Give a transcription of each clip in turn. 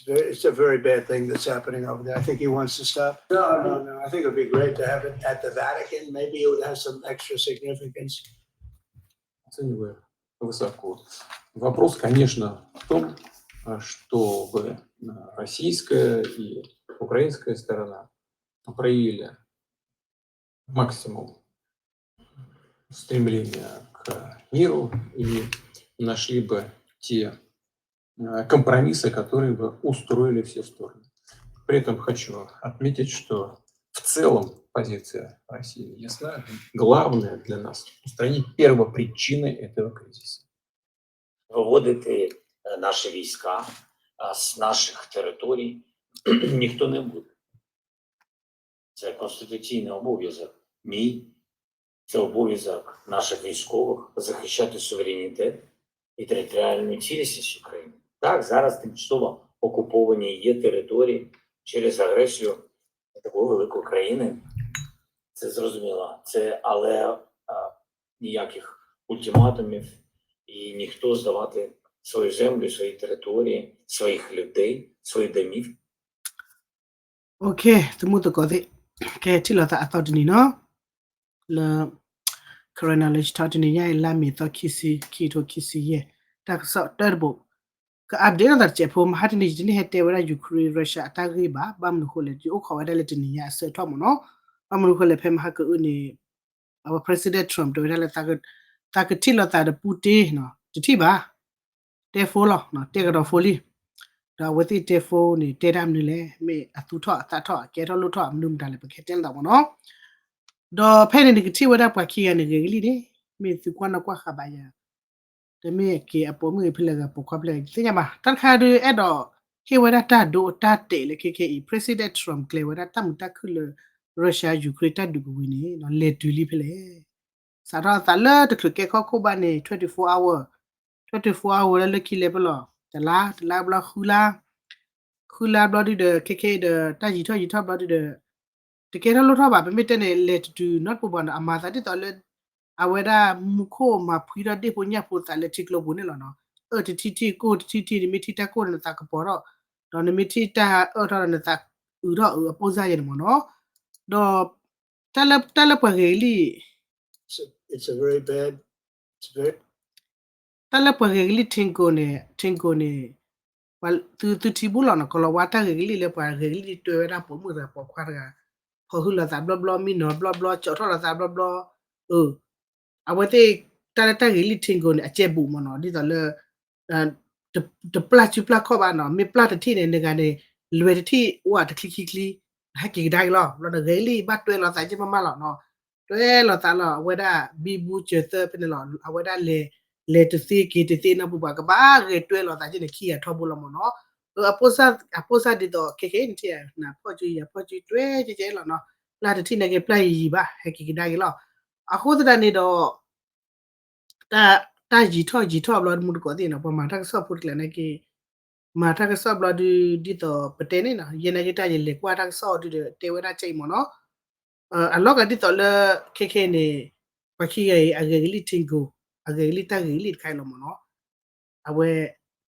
It's a very bad thing that's happening over there. I think he wants to stop. No, no, no. I think it would be great to have it at the Vatican. Maybe it would have some extra significance. Оцениваю высоко. Вопрос, конечно, в том, а, чтобы, а, российская и украинская сторона проявили максимум стремления к миру и нашли бы те, э, компромиссы, которые бы устроили все стороны. При этом хочу отметить, что в целом позиция России ясна. Главное для нас — устранить первопричины этого кризиса. Выводити е, наші війська, а, з наших територій ніхто не буде. Це конституційний обов'язок мій, це обов'язок наших військових — захищати суверенітет і територіальну цілісність України. Так, зараз тимчасово окуповані є території через агресію такої великої країни. Це зрозуміло. Це, але, а, ніяких ультиматумів і ніхто здавати свою землю, свої території, своїх людей, свої домівки. Okay, သမုသကိးသ့ၣ်, ကဲထံၣ်လိာ်သးအသီတနံၤနီၤ, လၢ Karen Knowledge Talk တနံၤညါအံၤ လါမ့ၤသီခံဆံ ခံကထိခံဆံယဲၢ်, တၢ်ကစီၣ်တၢတဘိး က update လိာ်သးတစဲးဖိ မဟါတနံၤယတန့ၢ်ဟဲတဲဝဲဒၣ် Ukraine Russia အတၢ်ဂ့ၢ်ဘၣ်, ဘၣ်မနုၤဃိလဲၣ် ယအိၣ်ခိးဝဲဒၣ်လၢတနံၤညါအဆၢကတီၢ်မ့ၢ်နီၤ, ဘၣ်မနုၤဃိလဲၣ် ဖဲမဟါကအုန့ၣ် အဝဲ President Trump တဲဝဲဒၣ်လၢ သးကထံၣ်လိာ်သးဒီး Putin နီၤ, တထံၣ်ဘၣ်, တဲ phone လီၤ, တဲကဒီး phone လံ, ဒီးအဝဲသ့ၣ်တဲ phone န့ၣ် တဲတၢ်မနုၤလဲၣ်, မ့ၢ်အသူၣ်ထီၣ်အသးထီၣ် အကဲထီၣ်လိၣ်ထီၣ်အမနုၤမတၤလဲၣ် ပကဟဲတဲလိာ်သးမ့ၢ်နီၤ, ဒီးဖဲန့ၣ်နကထံၣ်ဝဲဒၣ်ပှၤခံဂၤန့ၣ်ဂ့ၤကလံၢ်န့ၣ်, မ့ၢ်သုကွၢ်နီၣ်ကွၢ်ဃာ်ဘၣ်ယၤ တမ့ၢ်အက့ၤအပိာ်မုၣ်ဖဲလဲၣ်ဂၤပိာ်ခွါဖဲလဲၣ်ဂၤ သ့ၣ်ညါဘၣ်, တၢ်တခါဒုးအဲၣ်ဒိး ဟ့ၣ်ဝဲဒၣ်တၢ်ဒိအတၢ်တဲာ်လၢခဲခဲအံၤ President Trump ကျဲၤဝဲဒၣ်တၢ်မုာ်တၢ်ခုၣ်လၢ Russia Ukraine တၢ်ဒုးကဝံၤန့ၣ် လဲၤတုၤလံဖဲလဲၣ်, စးထီၣ်အသးလၢတချုးကဲခီခိၣ်ဘၣ်န့ၣ် twenty-four hour, twenty-four hour လၢလၢခံလဲၤဖဲလဲၣ်, တလါ, တလါဘျီဃုလါ, ဃုလါဘျီဒုဒီး ခဲခဲအံၤဒီး တၢ်ယံၤထီၣ်ယံၤထီၣ်ဘျီဒုဒီး တကဲထီၣ်လိၣ်ထီၣ်ဘၣ်, ပမ့ၢ်တဲန့ၣ် လဲၤတတုၤနီတပူၤဘၣ်နီၤ, အမၤသးဒ်သိးလၢ အဝဲဒၣ်မူခိၣ်မၤဖှံထီၣ်ဒ့ၣ်ဖိညၣ်ဖိသးလၢထံကျိပူၤန့ၣ်လီၤနီၤ, အၢတထံၣ်ထံၣ် ကိၢ်တထံၣ်ထံၣ်န့ၣ် မ့ၢ်ထံၣ်တၢ်ကိၢ်န့ၣ် နသးကပီၤထီၣ်, ဒီးနမ့ၢ်ထံၣ်တၢ်အၢထီၣ်ဒီး နသးအုးထီၣ်အုးအပိၢ်စၢ်ယဲန့ၣ်မ့ၢ်နီၤ, ဒီး တၢ်လၢ တၢ်လၢပှၤဂ့ၤကလံၢ် တၢ်လၢပှၤဂ့ၤကလံၢ် Tingo န့ၣ် Tingo န့ၣ် ပှၤသု သုထံဘူၣ်လီၤနီၤ, ကလီၤဝါတၢ်ဂ့ၤကလံၢ်လၢပှၤဂ့ၤကလံၢ်တွဲဝဲဒၣ်ပိာ်မုၣ်တဂၤပိာ်ခွါတဂၤ, ဟီၣ်ဟုၣ်လိာ်သးဘျီဘျီ မံနီၤဘျီဘျီ ကၠီၣ်ထီၣ်လိာ်သးဘျီဘျီ, အဝဲသ့ၣ် တၢ်လၢတၢ်ဂ့ၤကလံၢ် Tingo န့ၣ် အကဲဘူးမ့ၢ်နီၤ, ဒ်သိးလၢ တပျၢ်စုပျၢ်ခီၣ်ဘၣ်နီၤ, မ့ၢ်ပျၢ်တထံၣ်န့ၣ် နဂၤန့ၣ် လွဲၤတထံၣ်အိၣ်တချံခံချံ, ဟဲက့ၤကဒါက့ၤလီၤ, ဘျီဒီးဂ့ၤကလံၢ်ဘၣ်တွဲလိာ်သးက့မးမးလီၤနီၤ, တွဲလိာ်သးလီၤ, အဝဲဒၣ်ဘံဘူစၢၤသၢဖဲန့ၣ်လီၤ, အဝဲဒၣ်လဲၤ လဲၤတသ့က့ၤတသ့နီတပူၤဘၣ်, ကဘၣ်ဂဲၤတွဲလိာ်သးက့န့ၣ် ခံဂၤထီဘိလီၤမ့ၢ်နီၤ, အပိၢ်စၢ်ဒ်သိးခဲခဲအံၤနထံၣ် နဖီၣ်စုယၤဖီၣ်စုတွဲကဲကဲလီၤနီၤ, ပျၢ်တထံၣ်န့ၣ်က့ၤပျၢ်ယံာ်ယံာ်ဘၣ် ဟဲက့ၤကဒါက့ၤလီၤ, အဃိသတးန့ၣ်ဒီး တၢ်ယံာ်ထီၣ်ယံာ်ထီၣ်ဘျီမူတကိးသ့ၣ်နီၤ, ပှၤမၤတၢ်ကစီၣ်ဖိတကျါန့ၣ်က့ၤ မၤတၢ်ကစီၣ်ဘျီဒုး ဒ်သိးပတဲန့ၣ်နီၤ, ယဲနာ်က့တၢ်ယလဲၤကွၢ်တၢ်ကစီၣ်ဒုးဒီး တဲဝဲဒၣ်ကဲအံၤမ့ၢ်နီၤ, အလီၤဂာ်ဒ်သိးလၢ ခဲခဲအံၤန့ၣ် ပှၤခံဂၤအံၤ အဂ့ၤကလံၢ် Tingo, အဂ့ၤကလံၢ်တၢ်ဂ့ၤကလံၢ်တခါအံၤလီၤမ့ၢ်နီၤ, အဝဲ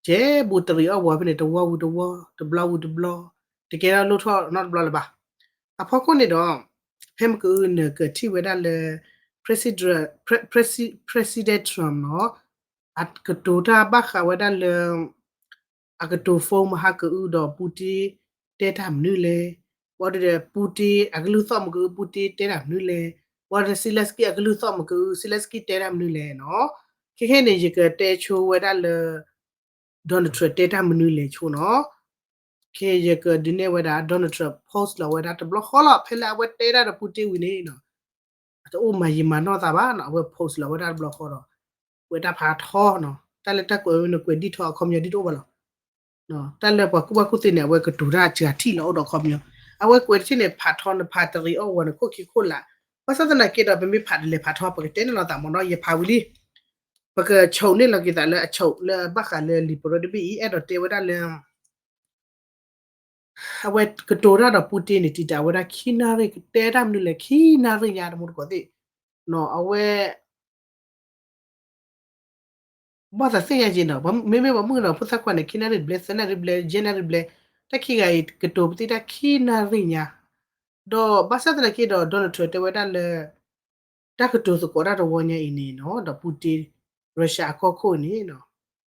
ကဲဘူးတရံးအီၣ်ဝီၤဖဲန့ၣ် တဝီဝံၤတဝီ, တဘျီဝံၤတဘျီ, တကဲထီၣ်လိၣ်ထီၣ်နီတဘျီလၢၤဘၣ်. အဖီခိၣ်န့ၣ်ဒီး ဖဲမ့ၢ်ကအုနကထံၣ်ဝဲဒၣ်လၢ President, President Trump နီၤ, အကတိၤတၢ်ဘၣ်ဃးဝဲဒၣ်လၢ အကတိၤ phone မဟါကအုဒီး Putin တဲတၢ်မနုၤလဲၣ်, ဘၣ်ဒီး Putin အကလုၢ်သီၣ်မ့ၢ်ကအု Putin တဲတၢ်မနုၤလဲၣ်, ဘၣ်ဒီး Zelenskyy အကလုၢ်သီၣ်မ့ၢ်ကအု Zelenskyy တဲတၢ်မနုၤလဲၣ်နီၤ. ခဲခဲန့ၣ် ယကတဲဆိဝဲဒၣ်လၢ Donald Trump တဲတၢ်မနုၤလဲၣ်ဆိနီၤ. ခဲယကဒုးနဲၣ်ဝဲဒၣ် Donald Trump post လီၤဝဲဒၣ်တဘျီဃီလီၤ, ဖဲလၢအဝဲတဲတၢ်ဒီး Putin ဝံၤန့ၣ်နီၤ, အတအိၣ်မၤယံာ်မၤနီၢ်သးဘၣ်နီၤ, အဝဲ post လီၤဝဲဒၣ်တဘျီဃီဒီး ဝဲတၢ်ဖးထီနီၤ, တၢ်လၢတၢ်ကွဲးဝဲန့ၣ် ကွဲးဒံၣ်ထီၣ်အခီပညီဒ်တအိၣ်ဘၣ်လီၤ. တၢ်လၢပှၤကူၣ်ဘၣ်ကူၣ်သ့န့ၣ် အဝဲကတိၤတၢ်စှၤထံၣ်လီၤအိၣ်ဒီးအခီပညီ, အဝဲကွဲးတထံၣ်န့ၣ် ဖးထီနဖးတရံးအီၣ်ဝီၤန့ၣ် ခိၣ်ခံခိၣ်လာ်, ဘၣ်ဆၣ်သနာ်က့ဒီး ပမ့ၢ်ဖးတလဲၤဖးထီ ပကတဲန့ၣ်လီၤသးမ့ၢ်နီၤ, ယဖးဝံၤလံ, ပကဆိးန့ၢ်လီၤက့ၤသးလၢအဆိးလၢဘၣ်ဃးလၢလံာ်ပရၢတဘ့ၣ်အံၤ အဲၣ်ဒိးတဲဝဲဒၣ်လၢ အဝဲကတိၤတၢ်ဒီး Putin န့ၣ် တံာ်တာ်ဝဲဒၣ်ခံနၣ်ရံၣ်, ကတဲတၢ်မနုၤလဲၣ် ခံနၣ်ရံၣ်ညါ တမူတကိးသ့ၣ်နီၤ, အဝဲ ဘၣ်သးသ့ၣ်ညါက့ၤနီၤ, မ့မ့ၢ်ပှၤမုၣ်ကနီၤဖိသၣ်ခွါန့ၣ် ခံနၣ်ရံၣ်တဘျဲ သၢနၣ်ရံၣ်တဘျဲ ယဲၢ်နၣ်ရံၣ်တဘျဲ, တၢ်ခံဂၤအံၤကတိၤပသံၣ်တၢ်ခံနၣ်ရံၣ်ညါ, ဒီးဘၣ်ဆၣ်သနာ်က့ဒီး Donald Trump တဲဝဲဒၣ်လၢ တၢ်ကတိၤသကိးတၢ်တဝီညါအံၤန့ၣ်နီၤ ဒီး Putin Russia အကီၢ်ခိၣ်န့ၣ်နီၤ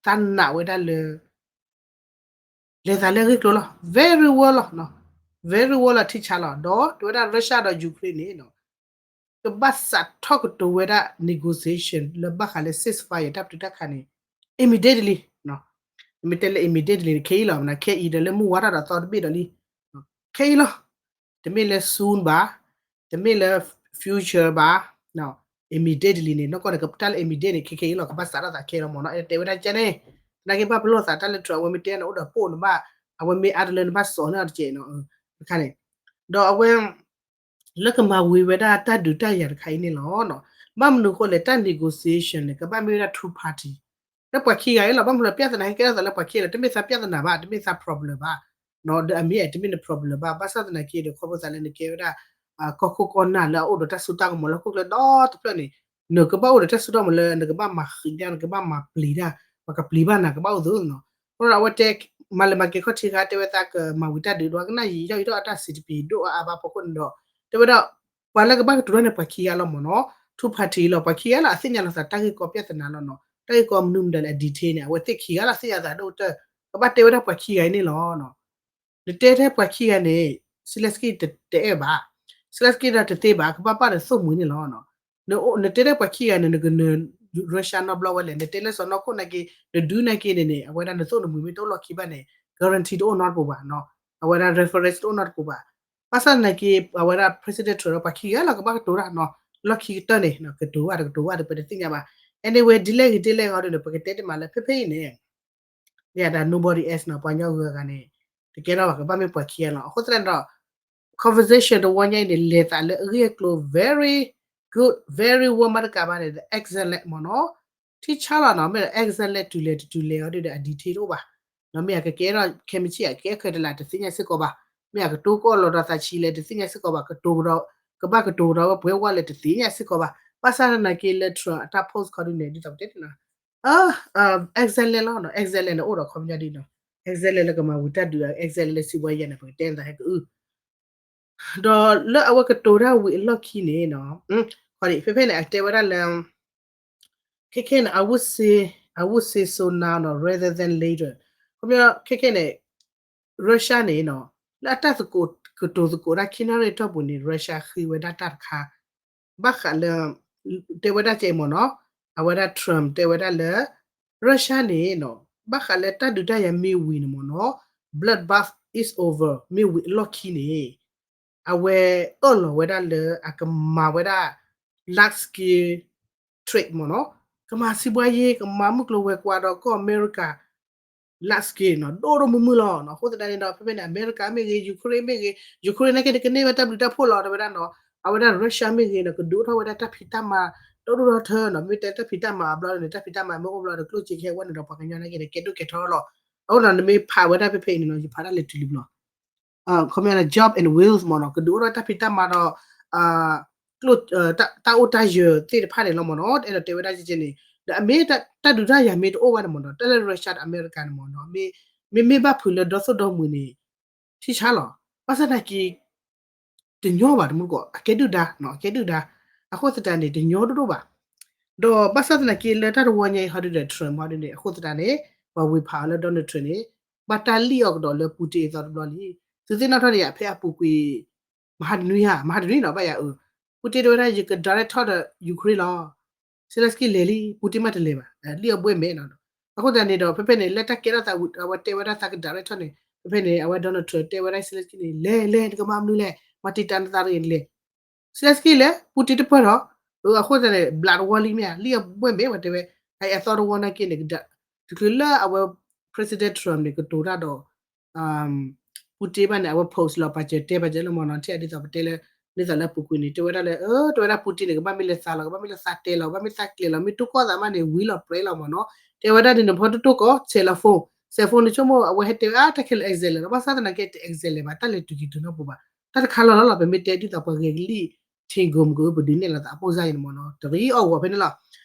သးနာ်ဝဲဒၣ်လၢ လဲၤသးလၢအဂ့ၢ်ကျိၤလီၤ very well လီၤ, very well လီၤ ထံဆါလီၤ, ဒီးတဲဝဲဒၣ် Russia ဒီး Ukraine န့ၣ်နီၤ ကဘၣ်စးထီၣ်ကတိၤဝဲဒၣ် negotiation လၢဘၣ်ဃးလၢ ceasefire တၢ်ပတုာ်တၢ်ခးန့ၣ် immediately မ့ၢ်တဲလၢ immediately ခဲအံၤလီၤ, ခဲအံၤဒီးလၢမုၢ်ဝါထီၣ်ဒီးသီတဘ့ၣ်ဒီးလံ, ခဲအံၤလီၤ, တမ့ၢ်လၢ soon ဘၣ်, တမ့ၢ်လၢ future ဘၣ်, immediately န့ၣ် နီၢ်ကီၢ်န့ၣ် တၢ်လၢ immediate န့ၣ် ခဲခဲအံၤလီၤ ကဘၣ်စးထီၣ်သးခဲလီၤမ့ၢ်နီၤ, အဲၣ်ဒိးတဲဝဲဒၣ်ကဲန့ၣ်, သနာ်က့ဘၣ်ပလီၢ်သးတၢ်လၢ Trump အဝဲမ့ၢ်တဲန့ၣ် အိၣ်ဒီးပိၢ်နဘၣ်, အဝဲမ့ၢ်အါတလၢနဘၣ်စိာ်န့ၢ်အီၤတကဲးနီၤ, တခါန့ၣ်, ဒီးအဝဲ လၢကမၤဝံၤဝဲဒၣ်တၢ်ဒုးတၢ်ယၤတခါအံၤန့ၣ်လီၤ. ဘၣ်မနုၤအဃိလဲၣ် တၢ် negotiation န့ၣ် ကဘၣ်မ့ၢ်ဝဲဒၣ် two party လၢပှၤခံဂၤအံၤလီၤ, ဘၣ်မနုၤလဲၣ် ပြဿနာဟဲကဲထီၣ်သးလၢပှၤခံဂၤလီၤ, တမ့ၢ်သးပြဿနာဘၣ်, တမ့ၢ်သး problem ဘၣ်, ဒီးအမ့ၢ်အဲၣ်တမ့ၢ်န problem ဘၣ်, ဘၣ်ဆၣ်သနာ်က့ဒီး ခီဖျိသးလၢနကဲဝဲဒၣ် ကီၢ်ခိၣ်ကီၢ်နၢ်လၢအအိၣ်ဒီးတၢ်စိတၢ်ကမီၤလၢဟီၣ်ခိၣ်ချၢဒီတဖျၢၣ်န့ၣ်, နကဘၣ်အိၣ်ဒီးတၢ်စိတၢ်ကမီၤလၢ နကဘၣ်မၤဃံးတၢ်, နကဘၣ်မၤပျံၤတၢ်, ပှၤကပျံၤဘၣ်နၤကဘၣ်အိၣ်သ့နီၤ, အဃိဒီးအဝဲတဲ မၤလၢမၤကဲခီၣ်ထံးခါ တဲဝဲသးကမၤဝံၤတၢ်ဒုးဒီး ကနၣ်ယံာ်ယံာ်ယံာ်ဒီးအတၢ်စံးတပံၤဒိၣ်အါအါဘၣ်ဖီခိၣ်န့ၣ်ဒီး တဲဝဲဒၣ် ပှၤလၢကဘၣ်ကတိၤတၢ်န့ၣ် ပှၤခံဂၤလီၤမ့ၢ်နီၤ, two party လီၤ, ပှၤခံဂၤလီၤ အသ့ၣ်ညါလီၤသးတၢ်ဂ့ၢ်ကီ ပြဿနာ လီၤနီၤ, တၢ်ဂ့ၢ်ကီမနုၤမနုၤလဲၣ် အ detail န့ၣ် အဝဲသ့ၣ်ခံဂၤလီၤ သ့ၣ်ညါသးဒိၣ်ကတၢၢ်, ကဘၣ်တဲဝဲဒၣ်ပှၤခံဂၤအံၤန့ၣ်လီၤနီၤ, နတဲထဲပှၤခံဂၤန့ၣ် Zelensky တအဲၣ်ဘၣ်, Zelensky ဒီးတသ့ဘၣ်, ကဘၣ်ပာ်နသိၣ်မှံၤန့ၣ်လီၤနီၤ, နတဲထဲပှၤခံဂၤန့ၣ် နကနၢၤ Russia နီတဘျီဝဲလဲၣ်, နတဲလၢစီၤနီၢ်ခိၣ်နာ်က့ နဒုးနာ်က့န့ၣ်န့ၣ် အဝဲဒၣ်နသိၣ်နမှံၤမ့ၢ်တအိၣ်လီၢ်ခံဘၣ်န့ၣ် guarantee တအိၣ်နီတပူၤဘၣ်နီၤ, အဝဲဒၣ် reference တအိၣ်နီတပူၤဘၣ်, ဘၣ်ဆၣ်သနာ်က့ အဝဲဒၣ် President Trump ဒီးပှၤခံဂၤလီၤ ကဘၣ်ကတိၤတၢ်နီၤ, လီၢ်ခံကတၢၢ်န့ၣ် ကတိၤဘၣ်တကတိၤဘၣ်ဒီး ပတသ့ၣ်ညါဘၣ်, anyway ဒ်လဲၣ်ဂ့ၤဒ်လဲၣ်ဂ့ၤဒီး ပကတဲတ့ၢ်မးလၢဖဲဖဲအံၤန့ၣ် ယဲဒၣ် nobody else နီၤ, ပှၤကညီဂုၤဂၤန့ၣ် တကဲထီၣ်ဘၣ် ကဘၣ်မ့ၢ်ပှၤခံဂၤလီၤ, အဃိသတးန့ၣ်ဒီး conversation တဝီညါအံၤန့ၣ် လဲၤသးလၢအဂ့ၢ်အကျိၤ very good very well မၤတကးဘၣ်န့ၣ် excellent မ့ၢ်နီၤ, ထံဆါလီၤနီၤ, မ့ၢ်ဒီး excellent တုၤလဲၤတတုၤလဲၤအီၤဒ်ဒီး အ detail တအိၣ်ဘၣ်, နီၤမ့ၢ်အကကဲထီၣ် ခဲမုၢ်ဆ့ၣ် အကဲခဲတလး တသ့ၣ်ညါစ့ၢ်ကီးဘၣ်, မ့ၢ်အကတိၤကီၢ်လီၤဒီးသးဆံးလဲၣ် တသ့ၣ်ညါစ့ၢ်ကီးဘၣ်, ကတိၤကဒီး ကဘၣ်ကတိၤကဒီးဝဲပှဲၤဝဲလဲၣ် တသ့ၣ်ညါစ့ၢ်ကီးဘၣ်, ဘၣ်ဆၣ်သနာ်က့လၢ Trump အတၢ် post ခီဒုန့ၣ် ဒ်သိးပတဲန့ၣ်နီၤ excellent လီၤနီၤ, excellent န့ၣ်အိၣ်ဒီးခီပညီဒ်နီၤ, excellent လၢကမၤဝံၤတၢ်ဒုး excellent လၢစံးဘှါယဲန့ၣ် ပကတဲန့ၣ်သးဟဲကအု ဒီးလၢအဝဲကတိၤတၢ်ဝံၤအလီၢ်ခံန့ၣ်နီၤ, ဖဲဖဲန့ၣ် အတဲဝဲဒၣ်လၢ ခဲခဲန့ၣ် I would say, I would say so now နီၤ rather than later, ခီပညီ ခဲခဲန့ၣ် Russia န့ၣ်နီၤ လၢအတၢ်သကိးကတိၤသကိးတၢ်ခံနၣ်ရံၣ်အတီၢ်ပူၤန့ၣ် Russia ဃ့ဝဲဒၣ်တၢ်တခါ ဘၣ်ဃးလၢ တဲဝဲဒၣ်ကဲမ့ၢ်နီၤ, အဝဲဒၣ် Trump တဲဝဲဒၣ်လၢ Russia န့ၣ်နီၤ ဘၣ်ဃးလၢတၢ်ဒုးတၢ်ယၤမ့ၢ်ဝံၤန့ၣ်မ့ၢ်နီၤ, bloodbath is over မ့ၢ်ဝံၤအလီၢ်ခံန့ၣ် အဝဲအၢၣ်လီၤဝဲဒၣ်လၢအကမၤဝဲဒၣ် large scale trade မ့ၢ်နီၤ, ကမၤစံးဘှါယဲ ကမၤမုၢ်ကျိၤဝဲၤကွာ်ဒီးကီၢ်အမဲရကၤ large scale နီၤ ဒိၣ်ဒိၣ်မုၢ်မုၢ်လီၤနီၤ, အဃိသတးန့ၣ်ဒီး ဖဲဖဲန့ၣ် အမဲရကၤမ့ၢ်ဂ့ၤ Ukraine မ့ၢ်ဂ့ၤ Ukraine နာ်က့န့ၣ် ကန့ၢ်ဝဲတၢ်ဘျုးတၢ်ဖှိၣ်လီၤ တဲဝဲဒၣ်နီၤ, အဝဲဒၣ် Russia မ့ၢ်ဂ့ၤနီၤ ကဒုးအိၣ်ထီၣ်ဝဲဒၣ်တၢ်ဖံးတၢ်မၤ ဒိၣ်ဒိၣ်ထီထီနီၤ, မ့ၢ်တဲတၢ်ဖံးတၢ်မၤအဘျီန့ၣ် တၢ်ဖံးတၢ်မၤမ့ၢ်အိၣ်ဘျီဒီးကျိၣ်စ့ကဟဲဝဲန့ၣ်ဒီး ပှၤကညီနာ်က့န့ၣ် ကဲဒိၣ်ကဲထီလီၤ, အဃိနီၤ နမ့ၢ်ဖးဝဲဒၣ်ဖဲဖဲအံၤန့ၣ်နီၤ ယဖးဒၣ်လဲၤတုၤလံဘျီ ခီပညီန့ၣ် job and wealth မ့ၢ်နီၤ ကဒုးအိၣ်ထီၣ်တၢ်ဖံးတၢ်မၤဒီး ကျိၣ် တၢ်အိၣ်တၢ်ယၢၤသ့ၣ်တဖၣ်န့ၣ်လီၤမ့ၢ်နီၤ, အဲၣ်ဒိးတဲဝဲဒၣ်ကဲကဲန့ၣ် ဒီးအမ့ၢ်တၢ်ဒုးတၢ်ယၤမ့ၢ်တအိၣ်ဘၣ်န့ၣ်မ့ၢ်နီၤ တၢ်လၢ Russia ဒီးအမဲရကၤန့ၣ်မ့ၢ်နီၤ မ့မ့ၢ်ဘၣ်ဖုးလၢဒီသိၣ်ဒီမှံၤန့ၣ် ထံဆါလီၤ, ဘၣ်ဆၣ်သနာ်က့ တညီဘၣ်တမူတကိး အကဲဒုၣ်ဒါနီၤ အကဲဒုၣ်ဒါ, အဃိသတးန့ၣ် တညီဒိၣ်ဒိၣ်ဘၣ်, ဒီးဘၣ်ဆၣ်သနာ်က့လၢတၢ်တဝီညါအံၤဟီဒုဒီး Trump ဟီဒုန့ၣ် အဃိသတးန့ၣ် ပှၤဝ့ၤဖးအီၤလၢ Donald Trump န့ၣ် ဘၣ်တၢ်လံၣ်အီၤကဒီးလၢ Putin အသီတဘျီလံ, သုသ့ၣ်နီၣ်ထီၣ်န့ၣ်ယါ ဖဲအပူၤကွံာ် မဟါတနွံဧါ မဟါတနွံနီၤ ဘၣ်ယၤအၢ Putin တဲဝဲဒၣ် ယက direct talk ဒီး Ukraine လီၤ, Zelensky လဲၤလံ Putin မ့ၢ်တလဲၤဘၣ် လံၣ်အီၤဘှဲၣ်မဲာ်နီၤ, အဃိသတးန့ၣ်ဒီး ဖဲဖဲန့ၣ် လၢတၢ်ကဲထီၣ်သးဝံၤ အဝဲတဲဝဲဒၣ်သးက direct talk န့ၣ် ဖဲဖဲန့ၣ် အဝဲ Donald Trump တဲဝဲဒၣ် Zelensky န့ၣ် လဲၤလဲၤ နကမၤမနုၤလဲၣ် မၤတံာ်တာ်နသးတဂ့ၤန့ၣ်လဲၤ Zelensky လဲၤ Putin တပၢၢ်ထီၣ်, အဃိသတးန့ၣ် ဘျးတဝီလံမ့ၢ်ဧါ လံၣ်အီၤဘှဲၣ်မဲာ် ပှၤတဲဝဲ အအသီတဝီနာ်က့န့ၣ် တချုးလၢအဝဲ President Trump န့ၣ် ကတိၤတၢ်ဒီး Putin ဘၣ်န့ၣ် အဝဲ post လီၤ ပာ်စၢၤတဲပာ်စၢၤလၢမ့ၢ်နီၤ ထံၣ်အဒ်သိးပတဲလၢ ဒ်သိးလၢအပူၤကွံာ်န့ၣ် တဲဝဲဒၣ်လၢ တဲဝဲဒၣ် Putin န့ၣ် ကဘၣ်မ့ၢ်လၢသးလီၤ ကဘၣ်မ့ၢ်လၢသးတဲလီၤ ကဘၣ်မ့ၢ်သးကျဲၤလီၤ မ့ၢ်တိၢ်ကီၢ်သးမးန့ၣ် ဝံၤလီၤပြဲလီၤမ့ၢ်နီၤ တဲဝဲဒၣ်ဒ်န့ၣ် ဖီတိၢ်တိၢ်ကီၢ် ဆဲးလီၤ phone ဆဲး phone န့ၣ် ဆိကမိၣ် အဝဲဟဲတဲဝဲအါတၢ်ခဲလၢာ် excellent လီၤ ဘၣ်ဆၣ်သနာ်က့ တ excellent ဘၣ် တၢ်လဲၤတုၤက့ၤတုၤနီတပူၤဘၣ် တၢ်တခါလီၤလီၤလီၤ ပမ့ၢ်တဲဒ်သိးပှၤဂဲၤကလံၣ် ထံဂိၤမုၢ်ကအိၣ်ပဒုးနဲၣ်လီၤသးအပိၢ်စၢ်အံၤန့ၣ်မ့ၢ်နီၤ တရံးအီၣ်ဂီၤဖဲန့ၣ်လီၤ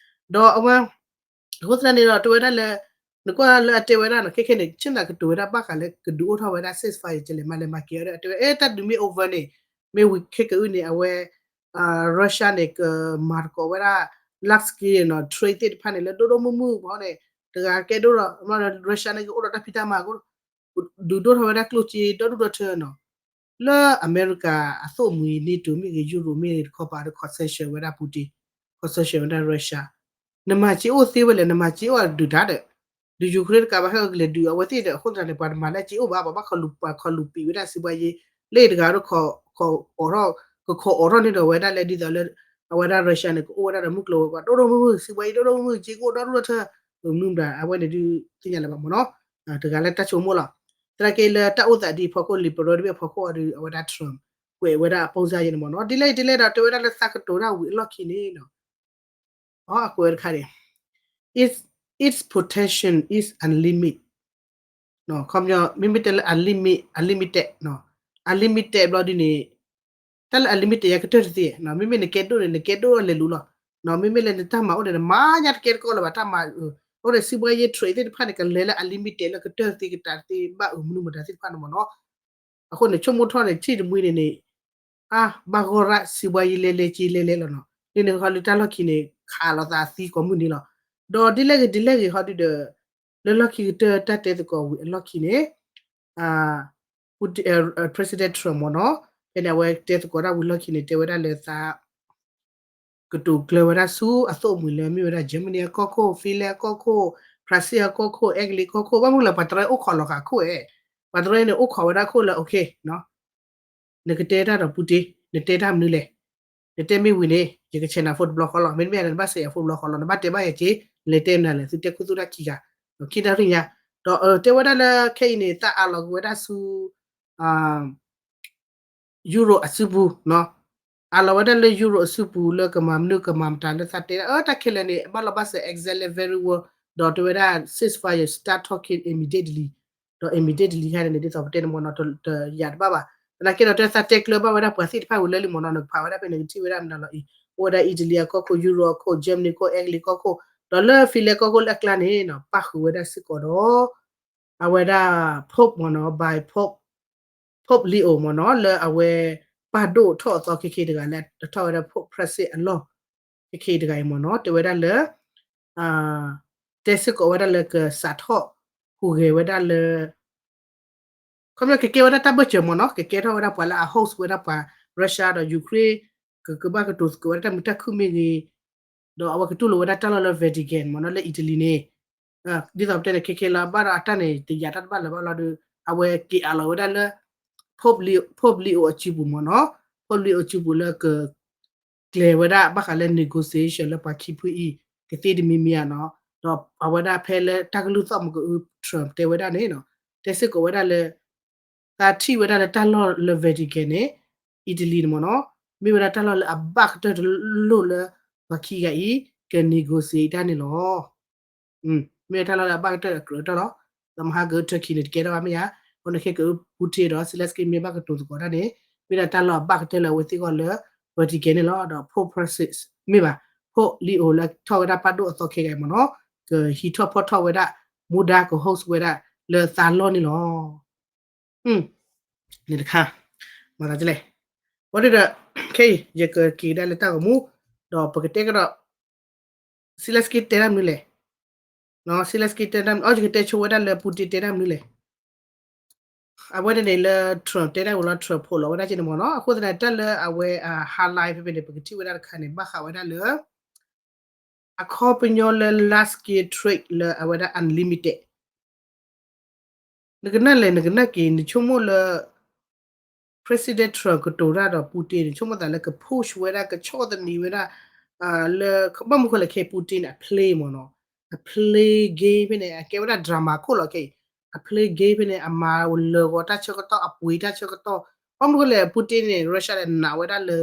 ဒီးအဝဲ အဃိသတးန့ၣ်ဒီး တဲဝဲဒၣ်လၢ နကွၢ်လၢအတဲဝဲဒၣ်နီၤ ခဲခဲန့ၣ် ဆ့ၣ်နီၤကတိၤဝဲဒၣ်ဘၣ်ဃးလၢကဒုးအိၣ်ထီၣ်ဝဲဒၣ် ceasefire ကလဲၤမၤလဲၤမၤက့ၤအီၤဒီး တဲဝဲ အဲ တၢ်ဒုးမ့ၢ် over န့ၣ် မ့ၢ်ဝံၤခဲကအုၣ်န့ၣ် အဝဲ Russia န့ၣ် ကမၤသကိးဝဲဒၣ် large scale နီၤ trade သ့ၣ်တဖၣ်န့ၣ် လၢဒိၣ်ဒိၣ်မုၢ်မုၢ်ဘီန့ၣ် တဂၤကဲဒိၣ်ဒီး Russia န့ၣ်ကအိၣ်ဒီးတၢ်ဖံးတၢ်မၤ ဒုးဒိၣ်ထီၣ်ဝဲဒၣ်ကျိၣ်စ့ဒီဒူၣ်ဒီထၢနီၤ လၢအမဲရကၤအသိၣ်မှံၤ NATO မ့ၢ်ဂ့ၤ Europe မ့ၢ်ဂ့ၤတခီပၤဒီး concession ဝဲဒၣ် Putin, concession ဝဲဒၣ် Russia နမၤစ့အိၣ်သ့ဝဲလဲၣ် နမၤစ့အိၣ်အဒုးတၢ်ဒီး ဒုး Ukraine တကးဘၣ်ဟဲကလဲၤဒုးအဝဲသ့ၣ်ဒီး အဃိသတးန့ၣ် ပှၤတမၤလၢစ့အိၣ်ဘၣ် ပှၤဘၣ်ခီလူၤပှၤခီလူၤပံာ်ဝဲဒၣ်စံးဘှါယ့ လၢတဂၤဒီး အိးထီၣ် ကခိးအိးထီၣ်န့ၢ်ဒီးဝဲဒၣ်လၢဒ်သိးလၢ အဝဲဒၣ် Russia န့ၣ် ကအိၣ်ဝဲဒၣ်ဒီးမုၢ်ကျိၤဝဲၤကွာ် ဒိၣ်ဒိၣ်မုၢ်မုၢ် စံးဘှါယ့ဒိၣ်ဒိၣ်မုၢ်မုၢ် စ့ကအိၣ်ဒီဒူၣ်ဒီထၢ မနုၤမတၤ အဝဲန့ၣ်ဒုးသ့ၣ်ညါလၢၤဘၣ်မ့ၢ်နီၤ တဂၤလၢတၢ်ဆိကမိၣ်လီၤ သနာ်က့လၢတၢ်အိၣ်သးဒ်အဖီခိၣ် liberal တဘ့ၣ်အဖီခိၣ်အီၤဒီး အဝဲဒၣ် Trump ကွဲးဝဲဒၣ်အ ပုံစံ ယဲန့ၣ်မ့ၢ်နီၤ ဒ်လဲၣ်ဒ်လဲၣ်ဒီး တဲဝဲဒၣ်လၢသးကတိၤတၢ်ဝံၤအလီၢ်ခံန့ၣ်နီၤ အကွဲးဝဲတခါန့ၣ် its its potential is unlimited ခီပညီ မ့မ့ၢ်တဲလၢ unlimited unlimited နီၤ unlimited ဘျီဒ်န့ၣ် တၢ်လၢ unlimited ယကတၢၢ်တသ့နီၤ မ့မ့ၢ်နကဲဒိၣ်န့ၣ် နကဲဒိၣ်လဲၤလူၤလီၤ နီၤ မ့မ့ၢ်လၢနတၢ်မၤအိၣ်န့ၣ် နမၤညါတကဲတကီလၢၤဘၣ် တၢ်မၤ အိၣ်ဒီးစံးဘှါယ့ trade သ့ၣ်တဖၣ်န့ၣ် ကလဲၤလၢ unlimited လၢကတၢၢ်သ့ကတၢၢ်သ့ ဘၣ်အုးမနုၤမတၤသ့ၣ်တဖၣ်န့ၣ်မ့ၢ်နီၤ အဃိန့ၣ် ဆိကမိၣ်ထီၣ်န့ၣ် ထံၣ်တမှံန့ၣ်န့ၣ် အါ ဘၣ်ဂီၢ်ရၣ်စံးဘှါယ့လဲၤလဲၤက့ၤလဲၤလဲၤလီၤနီၤ ဒ်န့ၣ်ဃီလၢတၢ်လီၢ်ခံန့ၣ် ခးလိာ်သးသံကိးမုၢ်နံၤလီၤ ဒီးဒ်လဲၣ်ဂ့ၤဒ်လဲၣ်ဂ့ၤဟီဒုဒီး လၢလီၢ်ခံကတၢၢ်တၢ်တဲသကိးဝံၤအလီၢ်ခံန့ၣ် President Trump မ့ၢ်နီၤ ဖဲန့ၣ် အဝဲတဲသကိးတၢ်ဝံၤလီၢ်ခံန့ၣ် တဲဝဲဒၣ်လၢသး ကတိၤကျၢၤဝဲဒၣ်ဆူအသိၣ်အမှံၤလၢမ့ၢ်ဝဲဒၣ် Germany အကီၢ်ခိၣ် Finland အကီၢ်ခိၣ် France အကီၢ်ခိၣ် Italy အကီၢ်ခိၣ် ဘၣ်မနုၤလဲၣ် ပှၤတရၢအိၣ်ခိးလီၤဃာ်ခိၣ်ဧဲ ပှၤတရၢန့ၣ် အိၣ်ခိးဝဲဒၣ်ခိၣ်လၢ okay နကတဲတၢ်ဒီး Putin နတဲတၢ်မနုၤလဲၣ် နတဲမ့ၢ်ဝံၤန့ၣ် ယကဆဲးနၤ phone တဘျီဃီလီၤ မ့တမ့ၢ်နဘၣ်စဲးယၤ phone တဘျီဃီလီၤ နဘၣ်တဲဘၣ်ယၤက့ၤ လဲၤတဲမနုၤလဲၣ် သုတဲခိၣ်သူၣ်တၢ်ခံဂၤ ခံတၢ်ရ့ၣ်ညါ ဒီးတဲဝဲဒၣ်လၢခဲအံၤန့ၣ် သးအးလီၤက့ၤဝဲဒၣ်ဆူ Europe အစုပူၤ အးလီၤဝဲဒၣ်လၢ Europe အစုပူၤလၢကမၤမနုၤကမၤမတၤလၢသးတဲဒၣ် အၢ တၢ်ခဲလၢာ်န့ၣ် ဘၣ်လီၤဘၣ်စဲး exactly very well ဒီးတဲဝဲဒၣ် ceasefire start talking immediately ဒီး immediately ခါန့ၣ် ဒ်သိးပတဲန့ၣ်မ့ၢ်နီၤ တယၤတဘၣ်ဘၣ် သနာ်က့ဒီးတဲသးတဲကျၢၤဘၣ်ဝဲဒၣ်ပှၤသ့ၣ်တဖၣ်ဝံၤလၢလံမ့ၢ်နီၤ နကဖးဝဲဒၣ်ဖဲန့ၣ် ကထံၣ်ဝဲဒၣ်မနုၤလီၤအံၤ အိၣ်ဝဲဒၣ် Italy အကီၢ်ခိၣ် Europe အကီၢ်ခိၣ် Germany ကီၢ်ခိၣ် Italy ကီၢ်ခိၣ် ဒီးလၢ Finland ကီၢ်ခိၣ်လၢအကျါန့ၣ်နီၤ ပၣ်ဃုာ်ဝဲဒၣ်စ့ၢ်ကီးဒီး အဝဲဒၣ် Pope မ့ၢ်နီၤ by Pope Pope Leo မ့ၢ်နီၤ လၢအဝဲပၢ်ဒိၣ်ထီၣ်အသီခဲခဲတဂၤလၢ တထီၣ်ဝဲဒၣ် Pope Francis အလီၢ် ခဲခဲတဂၤအံၤမ့ၢ်နီၤ တဲဝဲဒၣ်လၢ တဲစ့ၢ်ကီးဝဲဒၣ်လၢကစးထီၣ်ဟူးဂဲၤဝဲဒၣ်လၢ ခီပညီကကဲဝဲဒၣ်တၢ်ဘၢၣ်စၢၤမ့ၢ်နီၤ ကကဲထီၣ်ဝဲဒၣ်ပှၤလၢအ host ဝဲဒၣ်ပှၤ Russia ဒီး Ukraine ကကဘၣ်ကတိၤသကိးဝဲဒၣ်တၢ်မုာ်တၢ်ခုၣ်မ့ၢ်ဂ့ၤ ဒီးအဝဲကတူၢ်လိာ်ဝဲဒၣ်တၢ်လီၢ်လၢ Vatican မ့ၢ်နီၤ လၢ Italy န့ၣ် ဒ်သိးပတဲန့ၣ် ခဲခဲလၢအဘၣ်ဒီးအတၢ်န့ၣ် တယာ်တၢ်တဘၣ်လၢၤဘၣ်လီၤဒီး အဝဲက့ၤအးလီၤဝဲဒၣ်လၢ Pope Leo အစုပူၤမ့ၢ်နီၤ Pope Leo အစုပူၤလၢက ကျဲၤဝဲဒၣ်ဘၣ်ဃးလၢ negotiation လၢပှၤခံဖုအံၤ ကသ့တမံၤမံၤဧါနီၤ ဒီးအဝဲဒၣ်ဖဲလၢတၢ်ကလုၢ်သီၣ်မုၢ်ကအု Trump တဲဝဲဒၣ်န့ၣ်နီၤ တဲစ့ၢ်ကီးဝဲဒၣ်လၢ သးထံၣ်ဝဲဒၣ်လၢတၢ်လီၢ်လၢ Vatican န့ၣ် Italy န့ၣ်မ့ၢ်နီၤ မ့ၢ်ဝဲဒၣ်တၢ်လီၢ်လၢအဘၣ်ကတၢၢ်တလိၣ်လၢ ပှၤခံဂၤအံၤ က negotiate တၢ်န့ၣ်လီၤ. မ့ၢ်ဝဲတၢ်လီၢ်လၢအဘၣ်ကတၢၢ်အကြၢးတၢ်လီၤ. ဒီးမဟါက Turkey န့ၣ် တကဲထီၣ်ဘၣ်မ့ၢ်ဧါ, အဃိန့ၣ်ခဲကအု Putin ဒီး Zelenskyy မ့ၢ်ဘၣ်ကတိၤသကိးတၢ်န့ၣ် မ့ၢ်ဒၣ်တၢ်လီၢ်အဘၣ်ကတၢၢ်လၢအဝဲသ့ၣ်ဂီၢ်လၢ Vatican န့ၣ်လီၤ. ဒီး Pope Francis မ့ၢ်ဘၣ် Pope Leo လၢထီၣ်ဝဲဒၣ်ပၢ်ဒိၣ်အသီခဲဂၤအံၤမ့ၢ်နီၤ ကဟံးထီၣ်ဖီၣ်ထီၣ်ဝဲဒၣ် မူဒါက host ဝဲဒၣ်လၢသးလီၢ်န့ၣ်လီၤ. န့ၣ်တခါ မၤသးဒ်လဲၣ်. ဘၣ်ဒီး ခဲအံၤ ယကက့ၤကဒါလၢတၢ်ဂီၤမူ ဒီးပကတဲကဒီး Zelenskyy တဲတၢ်မနုၤလဲၣ်. Zelenskyy တဲတၢ်မနုၤ အီ ယကတဲဆိဝဲဒၣ်လၢ Putin တဲတၢ်မနုၤလဲၣ်. အဝဲန့ၣ်န့ၣ်လၢ Trump တဲတၢ်ဝံၤလီၤ Trump ဖိးလီၤဝဲဒၣ်က့န့ၣ်မ့ၢ်နီၤ. အဃိသတးန့ၣ် တၢ်လၢအဝဲ highlight ဖဲဖဲန့ၣ် ပကထံၣ်ဝဲဒၣ်တခါန့ၣ် ဘၣ်ဃးဝဲဒၣ်လၢ အခီပညီလၢ large scale trade လၢအဝဲဒၣ် unlimited နကနၣ်လဲၣ် နကနၣ်က့ၤ နဆိကမိၣ်လၢ President Trump ကတိၤတၢ်ဒီး Putin န့ၣ် ဆိကမိၣ်သးလၢက push ဝဲဒၣ် ကဆီၣ်သနံးဝဲဒၣ် လၢ ဘၣ်မနုၤဃိလဲၣ် ခဲ Putin န့ၣ် အ play မ့ၢ်နီၤ အ play game ဖဲန့ၣ် အကဲဝဲဒၣ် drama ခိၣ်လီၤခဲအံၤ အ play game ဖဲန့ၣ် အမၤလၢာ်ဂီၤတၢ်ဆၢကတီၢ် အပှ့ၤတၢ်ဆၢကတီၢ် ဘၣ်မနုၤဃိလဲၣ် Putin န့ၣ် Russia န့ၣ် နာ်ဝဲဒၣ်လၢ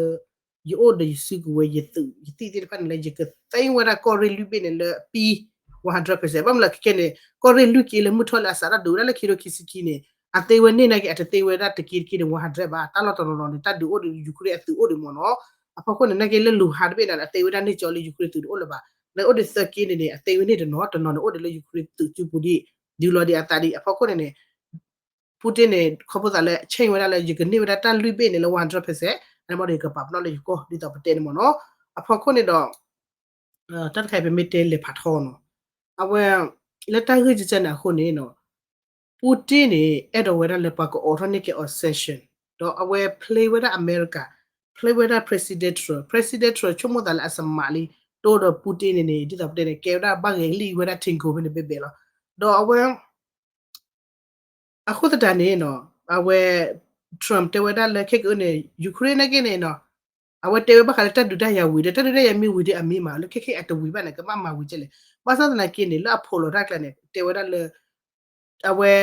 ယအိၣ်ဒီးယစုကဝဲၤ ယသုးယသံၣ်သ့ၣ်တဖၣ်န့ၣ်လၢ ယကသ့ဝဲဒၣ်ကီၢ်ရ့ၣ်လွံၢ်ဘ့ၣ်န့ၣ်လၢအပံ one hundred percent ဘၣ်မနုၤလဲၣ် ခဲခဲန့ၣ် ကီၢ်ရ့ၣ်လွံၢ်က့လၢမုၢ်ထီၣ်လၢအစးထီၣ်ဒုးဝဲဒၣ်လၢခံထိခံဆံခံန့ၣ် အသ့ဝဲန့ၢ်နာ်က့ အတသ့ဝဲဒၣ်တက့တက့န့ၣ် one hundred ဘၣ် တၢ်လီၢ်တနီၤနီၤန့ၣ် တၢ်ဒုးအိၣ်ဒီး Ukraine အသုးအိၣ်ဒံးမ့ၢ်နီၤ အဖီခိၣ်န့ၣ် နာ်က့လၢ Luhansk တဘ့ၣ်န့ၣ် အသ့ဝဲဒၣ်န့ၢ်ကၠီလၢ Ukraine သုးတအိၣ်လၢၤဘၣ် နအိၣ်ဒံးသၢက့န့ၣ်န့ၣ် အသ့ဝဲန့ၣ်တနီၤ တနီၤန့ၣ်အိၣ်ဒံးလၢ Ukraine သုးကၠူပူၤဒံး ဒုးလီၤဒံးအသးဒံး အဖီခိၣ်န့ၣ်န့ၣ် Putin န့ၣ် ခီဖျိသးလၢ အ change ဝဲဒၣ်လၢ ယကန့ၢ်ဝဲဒၣ်တၢ်လွံၢ်ဘ့ၣ်န့ၣ်လၢ one hundred percent အန့ၣ်ဘၣ်ဒီး ယကပာ်ပနီၣ်လၢယကီၢ် ဒ်သိးပတဲန့ၣ်မ့ၢ်နီၤ. အဖီခိၣ်န့ၣ်ဒီး တၢ်တခါအံၤပမ့ၢ်တဲလဲၤဖးထီနီၤ, အဝဲ လၢတၢ်ဂ့ၢ်ကစၢ်န့ၣ်အဃိန့ၣ်နီၤ Putin န့ၣ် အဲၣ်ဒိးဝဲဒၣ်လၢပှၤကအိးထီၣ်န့ၢ်က့ၤအီၤ sanction ဒီးအဝဲ play ဝဲဒၣ်အမဲရကၤ play ဝဲဒၣ် President Trump, President Trump ဆိကမိၣ်သးလၢအစမးလံ တိၢ်ဒီး Putin န့ၣ်န့ၣ် ဒ်သိးပတဲန့ၣ် ကဲဝဲဒၣ်ဘၣ်ဂဲၤလံဝဲဒၣ် ထိန်ကိၤဖဲန့ၣ်ဘဲဘဲလီၤ. ဒီးအဝဲ အဃိသတးန့ၣ်နီၤ အဝဲ Trump တဲဝဲဒၣ်လၢခဲကအုန့ၣ် Ukraine နာ်က့န့ၣ်နီၤ အဝဲတဲဝဲဘၣ်ဃးလၢတၢ်ဒုးတၢ်ယၤဝံၤဒီး တၢ်ဒုးတၢ်ယၤမ့ၢ်ဝံၤဒီးအမ့ၢ်မး လၢခဲခဲအံၤအတဝံၤဘၣ်န့ၣ် ကဘၣ်မၤဝံၤကဲလဲၣ်. ဘၣ်ဆၣ်သနာ်က့န့ၣ် လၢအဖိးလီၤတၢ်ကျါန့ၣ် တဲဝဲဒၣ်လၢ အဝဲ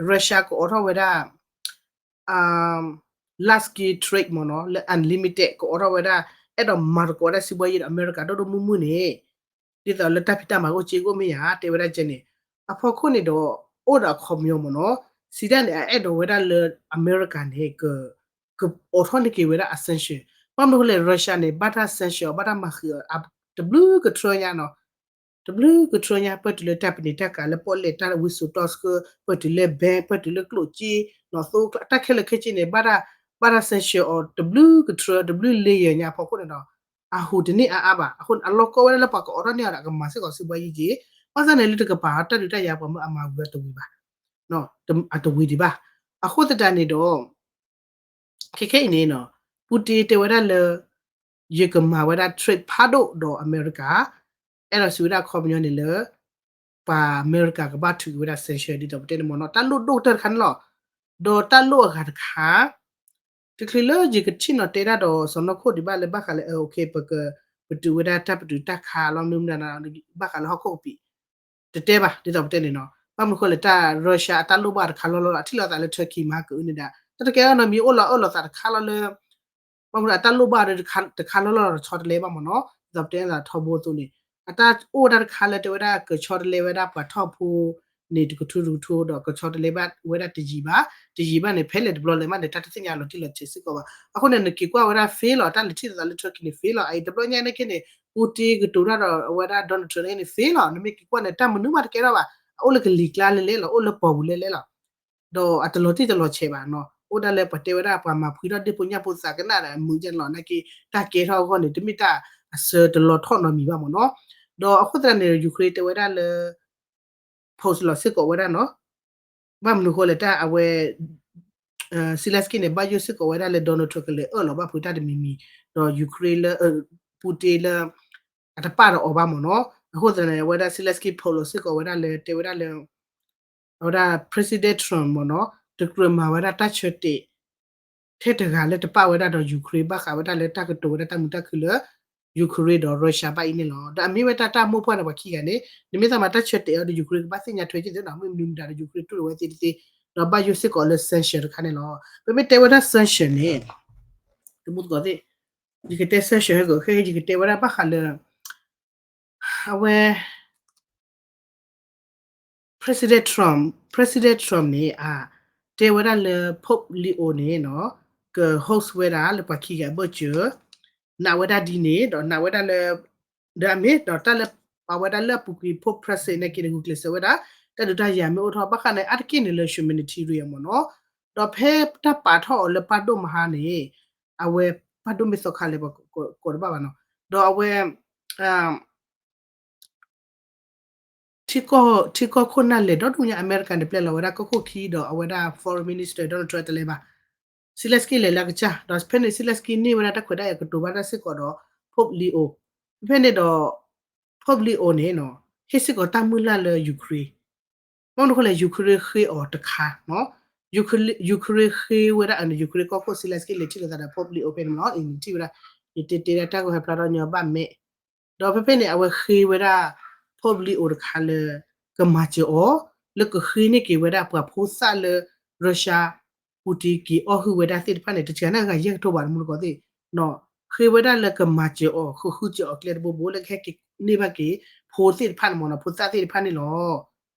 Russia ကအိးထီၣ်ဝဲဒၣ် large scale trade မ့ၢ်နီၤ လၢ unlimited ကအိးထီၣ်ဝဲဒၣ် အဲၣ်ဒိးမၤသကိးဝဲဒၣ်စံးဘှီယံၤဒီးအမဲရကၤဒိၣ်ဒိၣ်မုၢ်မုၢ်န့ၣ် ဒ်သိးလၢတၢ်ဖံးတၢ်မၤကအိၣ်စ့ကအိၣ်မ့ၢ်ဧါ တဲဝဲဒၣ်ကဲန့ၣ် အဖီခိၣ်န့ၣ်ဒီး အိၣ်ဒီးအခီပညီမ့ၢ်နီၤ စံးဒၣ်န့ၣ် အအဲၣ်ဒိးဝဲဒၣ်လၢအမဲရကၤန့ၣ် ကအိးထီၣ်န့ၢ်က့ၤဝဲဒၣ်အ sanction ဘၣ်မနုၤဃိလဲၣ် Russia န့ၣ် ဘၣ်တၢ် sanction အီၤ ဘၣ်တၢ်မၤဃံးအီၤ တဘျုးကထြၢညါနီၤ တဘျုးကထြၢညါ ပၢၢ်တုၤလၢတၢ်ပနံာ်တၢ်ကၤလၢပီၣ်လဲၣ်တၢ်ဝံစိာ်တီဆှၢ ပၢၢ်တုၤလၢ bank ပၢၢ်တုၤလၢကျိၣ်စ့ နီၢ်သိ တၢ်ခဲလၢာ်ခဲဆ့န့ၣ် ဘၣ်တၢ် ဘၣ်တၢ် sanction အီၤ တဘျုးကထြၢ တဘျုး layer ညါအဖီခိၣ်န့ၣ်ဒီး အဟူးတန့ၢ်အါအါဘၣ်. အဃိန့ၣ်အလီၢ်ကီဝဲဒၣ်လၢပှၤကအိးထီၣ်န့ၢ်အီၤဒီး အကမၤစ့ၢ်ကီးစံးဘှီယံၤက့ၤ ဘၣ်ဆၣ်န့ၣ်လၢတကပၤတၢ်ဒုးတၢ်ယၤပှၤမၢအမၤဝံၤအတဝံၤဘၣ် အတဝံၤဒံးဘၣ်. အဃိသတးန့ၣ်ဒီး ခဲခဲအံၤန့ၣ် Putin တဲဝဲဒၣ်လၢ ယကမၤဝဲဒၣ် trade ဖးဒိၣ်ဒီးအမဲရကၤ အဲၣ်ဒိးစံးဝဲဒၣ်အခီပညီန့ၣ်လၢ ပှၤအမဲရကၤကဘၣ်ထုးက့ၤဝဲဒၣ် sanction ဒ်သိးပတဲန့ၣ်မ့ၢ်နီၤ တၢ်လိၣ်ဒိၣ်ကတၢၢ်တခါန့ၣ်လီၤ. ဒီးတၢ်လိၣ်အဂၤတခါ တချုးလၢယကထံၣ်နီၤတဲဒၣ်ဒီးစီၤနီၢ်ခိၣ်ဒံးဘၣ်လၢဘၣ်ဃးလၢ ပက ပတုာ်ဝဲဒၣ်တၢ်ပတုာ်တၢ်ခးလီၤမနုၤမတၤ ဘၣ်ဃးလၢဟီၣ်ခိၣ်ကပံာ် တတဲဘၣ် ဒ်သိးပတဲန့ၣ်နီၤ ဘၣ်မနုၤဃိလဲၣ် တၢ် Russia အတၢ်လိၣ်ဘၣ်တခါလီၤလီၤ အထံၣ်လိာ်သးလၢ Turkey မၤကအုန့ၣ်ဒၣ် တၢ်တကဲအနီၤမံၤအိၣ်လီၤအၢၣ်လီၤသးတခါလီၤလၢ ဘၣ်မနုၤအတၢ်လိၣ်ဘၣ်ဒီးတခါလီၤလီၤတဆီတလဲဘၣ်မ့ၢ်နီၤ ဒ်သိးပတဲလၢထီဘိအသိးန့ၣ် အတၢ်အိၣ်ဝဲဒၣ်တခါလၢတဲဝဲဒၣ်ကဆီတလဲဝဲဒၣ်ပှၤထီၣ်ဖိန့ၣ် တကထိတကထိ ဒီးကဆီတလဲဘၣ်ဝဲဒၣ်တယံာ်ဘၣ် တယံာ်ဘၣ်န့ၣ် ဖဲလဲၣ်တဘျီလဲၣ်မးန့ၣ် တၢ်တသ့ၣ်ညါလီၤတံၢ်လီၤဆဲးစ့ၢ်ကီးဘၣ်. အဃိန့ၣ် နက့ၤကွၢ်ဝဲဒၣ် fail လီၤ တၢ်လဲၤထံၣ်လိာ်သးလၢ Turkey န့ၣ် fail လီၤ အအံၤတဘျီညါန့ၣ်က့န့ၣ် Putin ကတိၤတၢ်ဒီးအဝဲဒၣ် Donald Trump န့ၣ် fail လီၤ နမ့ၢ်က့ၤကွၢ်န့ၣ် တၢ်မနုၤမးတကဲထီၣ်ဘၣ် အအိၣ်လၢကလံၤကျါလဲၣ်လဲၣ်လီၤ အိၣ်လၢပီၢ်ပူၤလဲၣ်လဲၣ်လီၤ ဒီးအတလီၤတံၢ်တလီၤဆဲးဘၣ်နီၤ အိၣ်ဒၣ်လၢပှၤတဲဝဲဒၣ်ပှၤမၤဖှံထီၣ်ဒ့ၣ်ဖိညၣ်ဖိသးကနၣ်ဒီးအမုာ်ကဲလီၤ နာ်က့ တၢ်ကဲထီၣ်အဂီၢ်န့ၣ် တမ့ၢ်တၢ်အဆၢတလီၤထီၣ်နီတမံၤဘၣ်မ့ၢ်နီၤ. ဒီးအဃိသတးန့ၣ် Ukraine တဲဝဲဒၣ်လၢ post လီၤစ့ၢ်ကီးဝဲဒၣ်နီၤ ဘၣ်မနုၤဃိလဲၣ်တၢ်အဝဲ Zelensky န့ၣ် ဘၣ်ယိၣ်စ့ၢ်ကီးဝဲဒၣ်လၢ Donald Trump ကလဲၤအၢၣ်လီၤဘၣ်ဖုးတၢ်တမံၤမံၤ ဒီး Ukraine လၢ Putin လၢ အတပာ်ဒီးအီၤဘၣ်မ့ၢ်နီၤ. အဃိသတးန့ၣ် အဝဲဒၣ် Zelensky post လီၤစ့ၢ်ကီးဝဲဒၣ်လၢ တဲဝဲဒၣ်လၢ အဝဲဒၣ် President Trump မ့ၢ်နီၤ တကြၢးမၤဝဲဒၣ်တၢ်ဆၢတဲာ် ထဲတဂၤလၢတပာ်ဝဲဒၣ်ဒီး Ukraine ဘၣ်ဃးဝဲဒၣ်လၢတၢ်ကတိၤဝဲဒၣ်တၢ်မုာ်တၢ်ခုၣ်လၢ Ukraine ဒီး Russia ဘၣ်အံၤန့ၣ်လီၤ. ဒီးအမ့ၢ်ဝဲတၢ်တၢ်မိၢ်ပှၢ်န့ၣ် ပှၤခံဂၤန့ၣ် နမ့ၢ်သးမၤတၢ်ဆၢတဲာ်အီၤဒီး Ukraine ကဘၣ်သ့ၣ်ညါထွဲက့ၤသ့နီၤ မ့ၢ်မနုၤမတၤဒီး Ukraine တူၢ်လိာ်ဝဲသ့ၣ်တသ့ ဒီးဘၣ်ယိၣ်စ့ၢ်ကီးလၢ sanction တခါန့ၣ်လီၤ. ပမ့ၢ်တဲဝဲဒၣ် sanction န့ၣ် တမူသကိးသ့ၣ် ယကတဲ sanction ဟဲက့ၤ ယကတဲဝဲဒၣ်ဘၣ်ဃးလၢ အဝဲ President Trump, President Trump န့ၣ် အ တဲဝဲဒၣ်လၢ Pope Leo န့ၣ်နီၤ က host ဝဲဒၣ်လၢပှၤခံဂၤအဘၢၣ်စၢၤ နာ်ဝဲဒၣ်ဒ်န့ၣ် ဒီးနာ်ဝဲဒၣ်လၢ ဒီးအမ့ၢ်ဒီးတၢ်လၢပာ်ဝဲဒၣ်လၢအပူၤကွံာ် Pope Francis နာ်က့န့ၣ် ဂုာ်ကျဲးစၢးဝဲဒၣ် တၢ်ဒုးတၢ်ယၤမ့ၢ်အိၣ်ထီၣ် ဘၣ်ဃးန့ၣ် အါတက့ၢ်န့ၣ်လၢ humanitarian မ့ၢ်နီၤ ဒီးဖဲတၢ်ပာ်ထီၣ်အီၤလၢပၢ်ဒိၣ်မဟါန့ၣ် အဝဲပၢ်ဒိၣ်မ့ၢ်သီခါလဲၣ် ပှၤကိးတဘၣ်ဘၣ်နီၤ ဒီးအဝဲ ထံကီၢ် ထံကီၢ်ခိၣ်နၢ်လဲၢ်ဒီဒူၣ်ညါ အမဲရကၤန့ၣ် ပျဲလီၤဝဲဒၣ်ကီၢ်ခိၣ်ခံဒီးအဝဲဒၣ် foreign minister Donald Trump တလဲၤဘၣ် Zelensky လဲၤလၢအကစၢ် ဒီးဖဲန့ၣ် Zelensky န့ၢ်ဝဲဒၣ်တၢ်ခွဲးတၢ်ယာ်ကတိၤဘၣ်တၢ်စ့ၢ်ကီးဒီး Pope Leo ဖဲန့ၣ်ဒီး Pope Leo န့ၣ်နီၤ ဟ့ၣ်စ့ၢ်ကီးတၢ်မုၢ်လၢ်လၢ Ukraine ဘၣ်မနုၤအဃိလဲၣ် Ukraine ဃ့အီၤတခါ Ukraine ဃ့ဝဲဒၣ်အ Ukraine ကီၢ်ခိၣ် Zelensky လဲၤထံၣ်လိာ်သးဒီး Pope Leo ဖဲန့ၣ်မ့ၢ်နီၤ အံၤန့ၣ်ထံၣ်ဝဲဒၣ် ယတဲတဲဒၣ်တၢ်ဂီၤဟဲဖျါထီၣ်ညီဘၣ်မဲာ် ဒီးဖဲဖဲန့ၣ် အဝဲဃ့ဝဲဒၣ် Pope Leo တခါလၢ ကမၤစၢၤအီၤ လၢကဃ့န့ၢ်က့ၤဝဲဒၣ်ပှၤဖိသၣ်လၢ Russia Putin က့ၤအီၣ်ဟုၣ်ဝဲဒၣ်သ့ၣ်တဖၣ်န့ၣ် တစှၤန့ၢ်အဂၤယဲၢ်ကထိဘၣ်တမူတကိးသ့ၣ် ဃ့ဝဲဒၣ်လၢကမၤစၢၤအီၤ ဃုဃုစၢၤအီၤကျဲတဘိဘိ လၢကဟဲက့ၤန့ၢ်ဘၣ်က့ၤ ဖိသ့ၣ်တဖၣ်န့ၣ်မ့ၢ်နီၤ ဖိသၣ်သ့ၣ်တဖၣ်န့ၣ်လီၤ.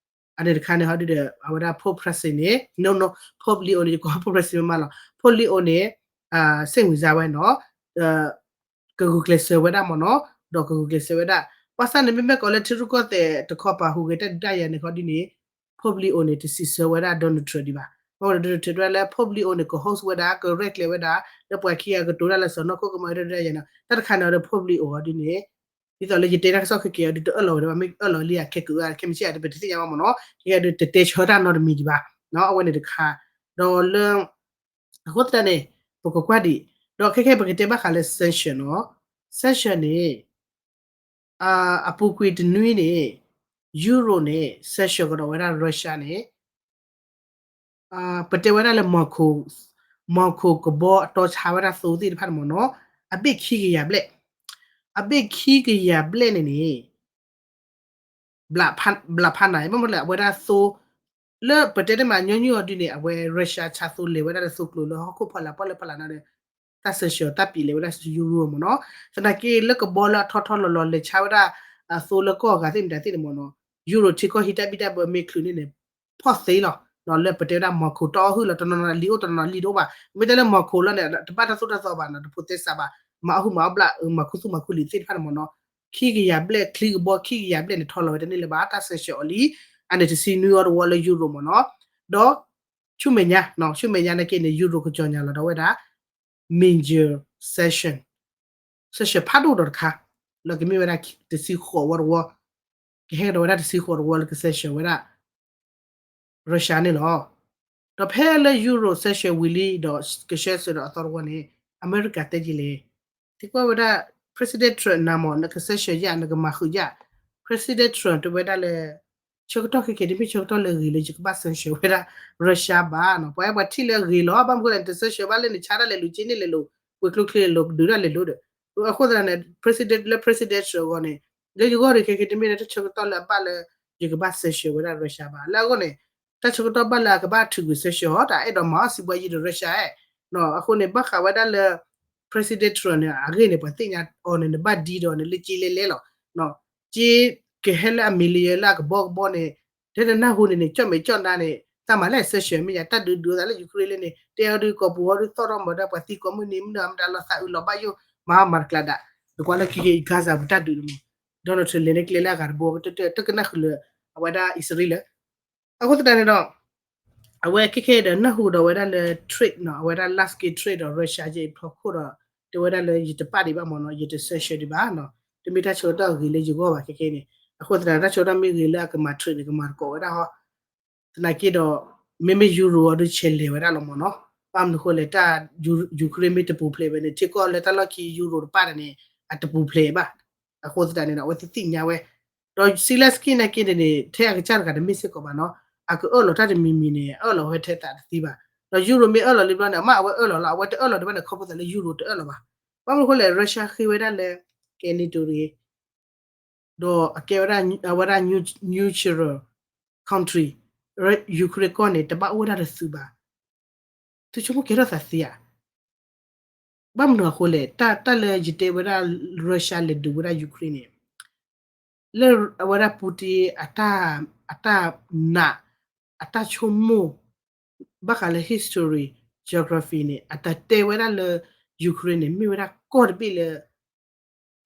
အန့ၣ်တခါန့ၣ် ဟီဒုဒီး အဝဲဒၣ် Pope Francis န့ၣ် no no Pope Leo န့ၣ် ယကိး Pope Francis မ့ၢ်မးလီၤ Pope Leo န့ၣ် စ့ၣ်ဝံၤစါဝဲနီၤ ကဂုာ်ကျဲးစၢးဝဲဒၣ်မ့ၢ်နီၤ ဒီးကဂုာ်ကျဲးစၢးဝဲဒၣ် ဘၣ်ဆၣ်န့ၣ် မ့မ့ၢ်ကီးလၢထံရူၢ်ကီၢ်သဲးတခီပၤဟူးဂဲၤတၢ်ဒုးတၢ်ယၤန့ၣ်ခီဒ်န့ၣ် Pompeo န့ၣ် တစံးဆၢဝဲဒၣ် Donald Trump ဒံးဘၣ်. ဘၣ်ဝဲဒီး Donald Trump ဒၣ်လၢ Pompeo န့ၣ် က host ဝဲဒၣ် ကရဲၣ်ကျဲၤဝဲဒၣ် လၢပှၤခံဂၤကတိၤတၢ်လၢစီၤနီၢ်ခိၣ်ကမီၤဒုးတၢ်ယၤန့ၣ် တၢ်တခါန့ၣ်ဒီး Pompeo အီၤဒ်န့ၣ် ဒ်သိးလၢယတဲတၢ်ကစီၣ်ခဲကဲအီၤဒုးတအၢၣ်လီၤဝဲဒၣ်ဘၣ် မ့ၢ်အၢၣ်လီၤလံဧါ ခဲကအုအါ ခဲမုၢ်ဆ့ၣ်အါ တပတသ့ၣ်ညါဘၣ်မ့ၢ်နီၤ ခဲကဲဒုးတတဲဆၢတၢ်နီတမံၤဒံးဘၣ် အဝဲန့ၣ်တခါ ဒီးလၢ အဃိသတးန့ၣ် ပကကွၢ်ဒံး ဒီးခဲခဲပကတဲဘၣ်ဃးလၢ sanction နီၤ sanction န့ၣ် အပူၤကွံာ်တနွံန့ၣ် Europe န့ၣ် sanction ကဒီးဝဲဒၣ် Russia န့ၣ် ပတဲဝဲဒၣ်လၢ Moscow Moscow ကဘီအတီဆါဝဲဒၣ်သိသ့ၣ်တဖၣ်န့ၣ်မ့ၢ်နီၤ အဘ့ၣ်ခံကယၤဘျဲၣ် အဘ့ၣ်ခံကယၤဘျဲၣ်န့ၣ်န့ၣ် ဘျးဖးနၤ ဘၣ်မနုၤလဲၣ် အဝဲဒၣ်သိ လၢပတဲတမးညီနုၢ်အီၤဒ်န့ၣ် အဝဲ Russia ဆါသိလဲၤဝဲဒၣ်လၢသိကျိၤလၢဟီၣ်ခိၣ်ဖီလာ်ပီၣ်လဲၣ်ဖီလာ်န့ၣ်ဒီး တၢ် sanction တၢ်ပံးလဲၤဝဲဒၣ် Europe မ့ၢ်နီၤ သနာ်က့လၢကဘီလၢအထီထီလီၤလီၤ လဲၤဆါဝဲဒၣ် အသိလၢကီၢ်အဂၤသ့ၣ်မတၤသ့ၣ်န့ၣ်မ့ၢ်နီၤ Europe ထံကီၢ်ဟံးတၢ်ဘံၣ်တၢ်ဘၢမ့ၢ်ချုးန့ၣ်န့ၣ် ဖီၣ်သ့လီၤ လၢပတဲဝဲဒၣ် Moscow တီအီၣ်ဟုၣ်လီၤ တနီၤနီၤလံာ်အိၣ်တနီၤနီၤလံာ်တအိၣ်ဘၣ် မ့ၢ်တဲလၢ Moscow လီၤန့ၣ် တဘၣ်တၢ်သိၣ်တၢ်သီဘၣ်နီၤ တဖိးသဲစးဘၣ် မၤအီၣ်ဟုၣ်မၤအီၣ်ဘျၣ် မၤခူသူၣ်မၤခူလံာ်သ့ၣ်တဖၣ်န့ၣ်မ့ၢ်နီၤ ခံကယၤဘျဲၣ် ချံကဘီခံကယၤဘျဲၣ်န့ၣ် ထီလီၤဝဲတန့ၢ်လၢၤဘၣ် တၢ် sanction အီၤလံ အန့ၣ်တဆံနွံအီၤတဝီလၢ Europe မ့ၢ်နီၤ ဒီး ဆူမဲာ်ညါ ဆူမဲာ်ညါနာ်က့န့ၣ် Europe ကကြေညာလီၤဒီးဝဲဒၣ် major sanction sanction ဖးဒိၣ်ဒီးတခါ လၢကမ့ၢ်ဝဲဒၣ်တဆံဃိးဝီတဝီ ကဟဲကဒီးဝဲဒၣ်တဆံဃိးတဝီလၢက sanction ဝဲဒၣ် Russia န့ၣ်လီၤ. ဒီးဖဲလၢ Europe sanction ဝံၤလံဒီး ကဆှၢစၢၤဒီးအသီတဝီန့ၣ် အမဲရကၤတဲက့ၤလဲၣ် သံကွၢ်ဝဲဒၣ် President Trump နၤမ့ၢ် နက sanction ယၤ နကမၤဃုာ်ယၤ President Trump တဲဝဲဒၣ်လၢ ဆၢကတီၢ်ခဲကဲ တမ့ၢ်ဆၢကတီၢ်လၢဂ့ၤလၢယကဘၣ် sanction ဝဲဒၣ် Russia ဘၣ်နီၤ ပှၤအဲၣ်ပှၤထံၣ်လၢဂ့ၤလီၤ ဘၣ်မနုၤဃိလဲၣ် နတ sanction ဘၣ်လၢနဆါတၢ်လဲၤလူၤ က့န့ၢ်လဲၤလူၤ ဝ့ၢ်ကျိချ့လဲၤလူၤ ကဒုးတၢ်လဲၤလူၤဒီး အဃိသတးန့ၣ် President လၢ President Trump အဂီၢ်န့ၣ် လၢယဂီၢ်န့ၣ်ခဲကဲ တမ့ၢ်လၢတၢ်ဆၢကတီၢ်လၢအဘၣ်လၢ ယကဘၣ် sanction ဝဲဒၣ် Russia ဘၣ် လၢအဂီၢ်န့ၣ် တၢ်ဆၢကတီၢ်ဘၣ်လၢအကဘၣ်ထုးကွံာ် sanction အီၤ တၢ်အဲၣ်ဒိးမၤအီၣ်စံးဘှီယံၤဒီး Russia အဲၣ် အဃိန့ၣ် ဘၣ်ဃးဝဲဒၣ်လၢ President Trump န့ၣ် အဂ့ၢ်န့ၣ် ပှၤသ့ၣ်ညါအီၤန့ၣ် နဘၣ်ဒံဒီးန့ၣ် လၢက့လဲလဲလီၤ က့ကဟဲလၢအ million လၢအကဘီကဘီန့ၣ် တဲနနၢ်ဟူန့ၣ်န့ၣ် ကၠီၣ်မဲာ်ကၠီၣ်နါန့ၣ် တၢ်မၤလဲၣ် sanction မ့ၢ်ယါ တၢ်ဒုးဒုးအသးလၢ Ukraine လၢန့ၣ် တဲအီၤဒုး ကိာ်ပူၤအီၤဒုး သီၣ်ထီၣ်မၤဒီးပှၤသံကိးမုၢ်နံၤမုၢ်နၤ မတၤလီၤသးအုးလီၤဘၣ်ယိၣ် မၤမၤတကျးဒၣ် နကွၢ်လၢခံက့ Gaza ပူၤတၢ်ဒုးန့ၣ်မ့ၢ် Donald Trump လဲၤန့ၢ်ကျဲလၢအဂၤတဘိ တကနၣ်ဃုာ်လၢ အဝဲဒၣ်အံၣ်စရ့လး အဃိသတးန့ၣ်ဒီး အဝဲခဲကဲဒီးနၢ်ဟူဒီးဝဲဒၣ်လၢ trade နီၤ အဝဲဒၣ် လၢ်စက့ trade ဒီး Russia ယဲအံၤဖီခိၣ်ဒီး တဲဝဲဒၣ်လၢယတပာ်ဒံးဘၣ်မ့ၢ်နီၤ ယတ sanction ဒံးဘၣ်နီၤ တမ့ၢ်တၢ်ဆၢကတီၢ်ဂ့ၤလၢယဂီၢ်ဘၣ်ခဲကဲန့ၣ် အဃိသတးန့ၣ် တၢ်ဆၢကတီၢ်မ့ၢ်ဂ့ၤလၢအကမၤ trade န့ၣ် ကမၤသကိးဝဲဒၣ်ဟီ သနာ်က့ဒီး မ့မ့ၢ် Europe အီၤဒုးဆဲးလဲၤဝဲဒၣ်လီၤမ့ၢ်နီၤ ဘၣ်မနုၤဃိလဲၣ် တၢ် Ukraine မ့ၢ်တပူၤဖျဲးဝဲန့ၣ် ထံကီၢ်လၢတၢ်လီၢ်ခံ Europe တပာ်န့ၣ် အတပူၤဖျဲးဘၣ် အဃိသတးန့ၣ်ဒီး အဝဲသ့ၣ်သ့ၣ်ညါဝဲ ဒီး Zelenskyy နာ်က့န့ၣ်န့ၣ် ထဲအကစၢ်တဂၤတမ့ၢ်စ့ၢ်ကီးဘၣ်နီၤ အကအၢၣ်လီၤတၢ်တမံၤမံၤန့ၣ် အအၢၣ်လီၤဝဲထဲသးတသ့ဘၣ် ဒီး Europe မ့ၢ်အၢၣ်လီၤလံဘျီန့ၣ် အမ့ၢ်အဝဲအၢၣ်လီၤလီၤ အဝဲတအၢၣ်လီၤဒံးဘၣ်န့ၣ် ခီဖျိသးလၢ Europe တအၢၣ်လီၤဘၣ် ဘၣ်မနုၤဃိလဲၣ် Russia ဃ့ဝဲဒၣ်လၢ ကဲ NATO တဂ့ၤ ဒီးအကဲဝဲဒၣ် အဝဲဒၣ် neutral country Ukraine ကီၢ်န့ၣ် တဘၣ်အိၣ်ဝဲဒၣ်တသုးဘၣ် သုဆိကမိၣ်ကဲထီၣ်သးသ့ဧါ ဘၣ်မနုၤအဃိလဲၣ် တၢ်လၢယတဲဝဲဒၣ် Russia လဲၤဒုးဝဲဒၣ် Ukraine န့ၣ် လၢအဝဲဒၣ် Putin အတၢ်နာ် အတၢ်ဆိကမိၣ် ဘၣ်ဃးလၢ history geography န့ၣ် အတတဲဝဲဒၣ်လၢ Ukraine န့ၣ် မ့ၢ်ဝဲဒၣ်ကီၢ်တဘ့ၣ်လၢ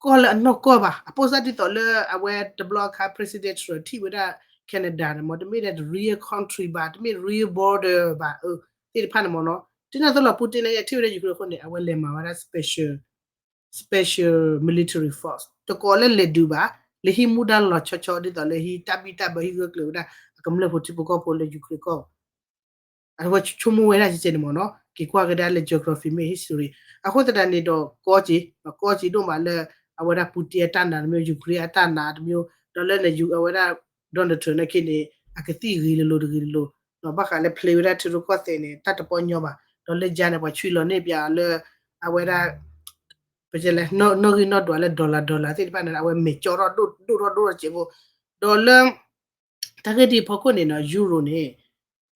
ကီၢ်လၢအနီၢ်ကီၢ်ဘၣ် အပိၢ်စၢ်ဒ်သိးလၢအဝဲတဘျီအခါ President Trump ထံၣ်ဝဲဒၣ် Canada န့ၣ် မ့ၢ်တမ့ၢ်ဒၣ် real country ဘၣ် တမ့ၢ် real border ဘၣ် သ့ၣ်တဖၣ်န့ၣ်မ့ၢ်နီၤ တုၤနၢ်သိးလီၤ Putin န့ၣ် ထံၣ်ဝဲဒၣ် Ukraine အဃိန့ၣ် အဝဲလဲၤမၤဝဲဒၣ် special special military force တကိးလၢလဲၤဒုးဘၣ် လၢဟံးမူဒါလီၤဆီဆီဒ်သိးလၢဟံးတၢ်ဘံၣ်တၢ်ဘၢဟံးဂၢၢ်ကျၢၤဝဲဒၣ် အကမျၢၢ်ဖိထံဖိကီၢ်ဖိလၢ Ukraine ကီၢ် အဝဲဆိကမိၣ်ဝဲဒၣ်ကဲကဲန့ၣ်မ့ၢ်နီၤ က့ၤကွၢ်ကဒါလၢ geography မ့ၢ် history အဃိသတးန့ၣ်ဒီး ကီက့ၤ ကီက့ၤဒိၣ်မးလၢ အဝဲဒၣ် Putin အတၢ်နာ်တမျိုး Ukraine အတၢ်နာ်တမျိုး ဒီးလၢန့ၣ် အဝဲဒၣ် Donald Trump နာ်က့န့ၣ် အကသံၣ်ဂ့ၤလိၤလိၤတဂ့ၤလိၤလိၤ ဒီးဘၣ်ဃးလၢ play ဝဲဒၣ်ထံရူၢ်ကီၢ်သဲးန့ၣ် တၢ်တပီညီဘၣ် ဒီးလၢယါန့ၣ် ပှၤဆွံလီၤန့ၢ်ပၠးအီၤလၢ အဝဲဒၣ် ပကလဲၤ နီၣ်ဂံၢ်နီၣ်ဒွးလၢ dollar dollar သ့ၣ်တဖၣ်န့ၣ် အဝဲမဲာ်ကၠီထီၣ်ဒိၣ်ထီၣ်ဒိၣ်ထီၣ်စဲးဖိ ဒီးလၢ တၢ်ဂ့ၢ်ဒ်အံၤအဖီခိၣ်န့ၣ်နီၤ Euro န့ၣ်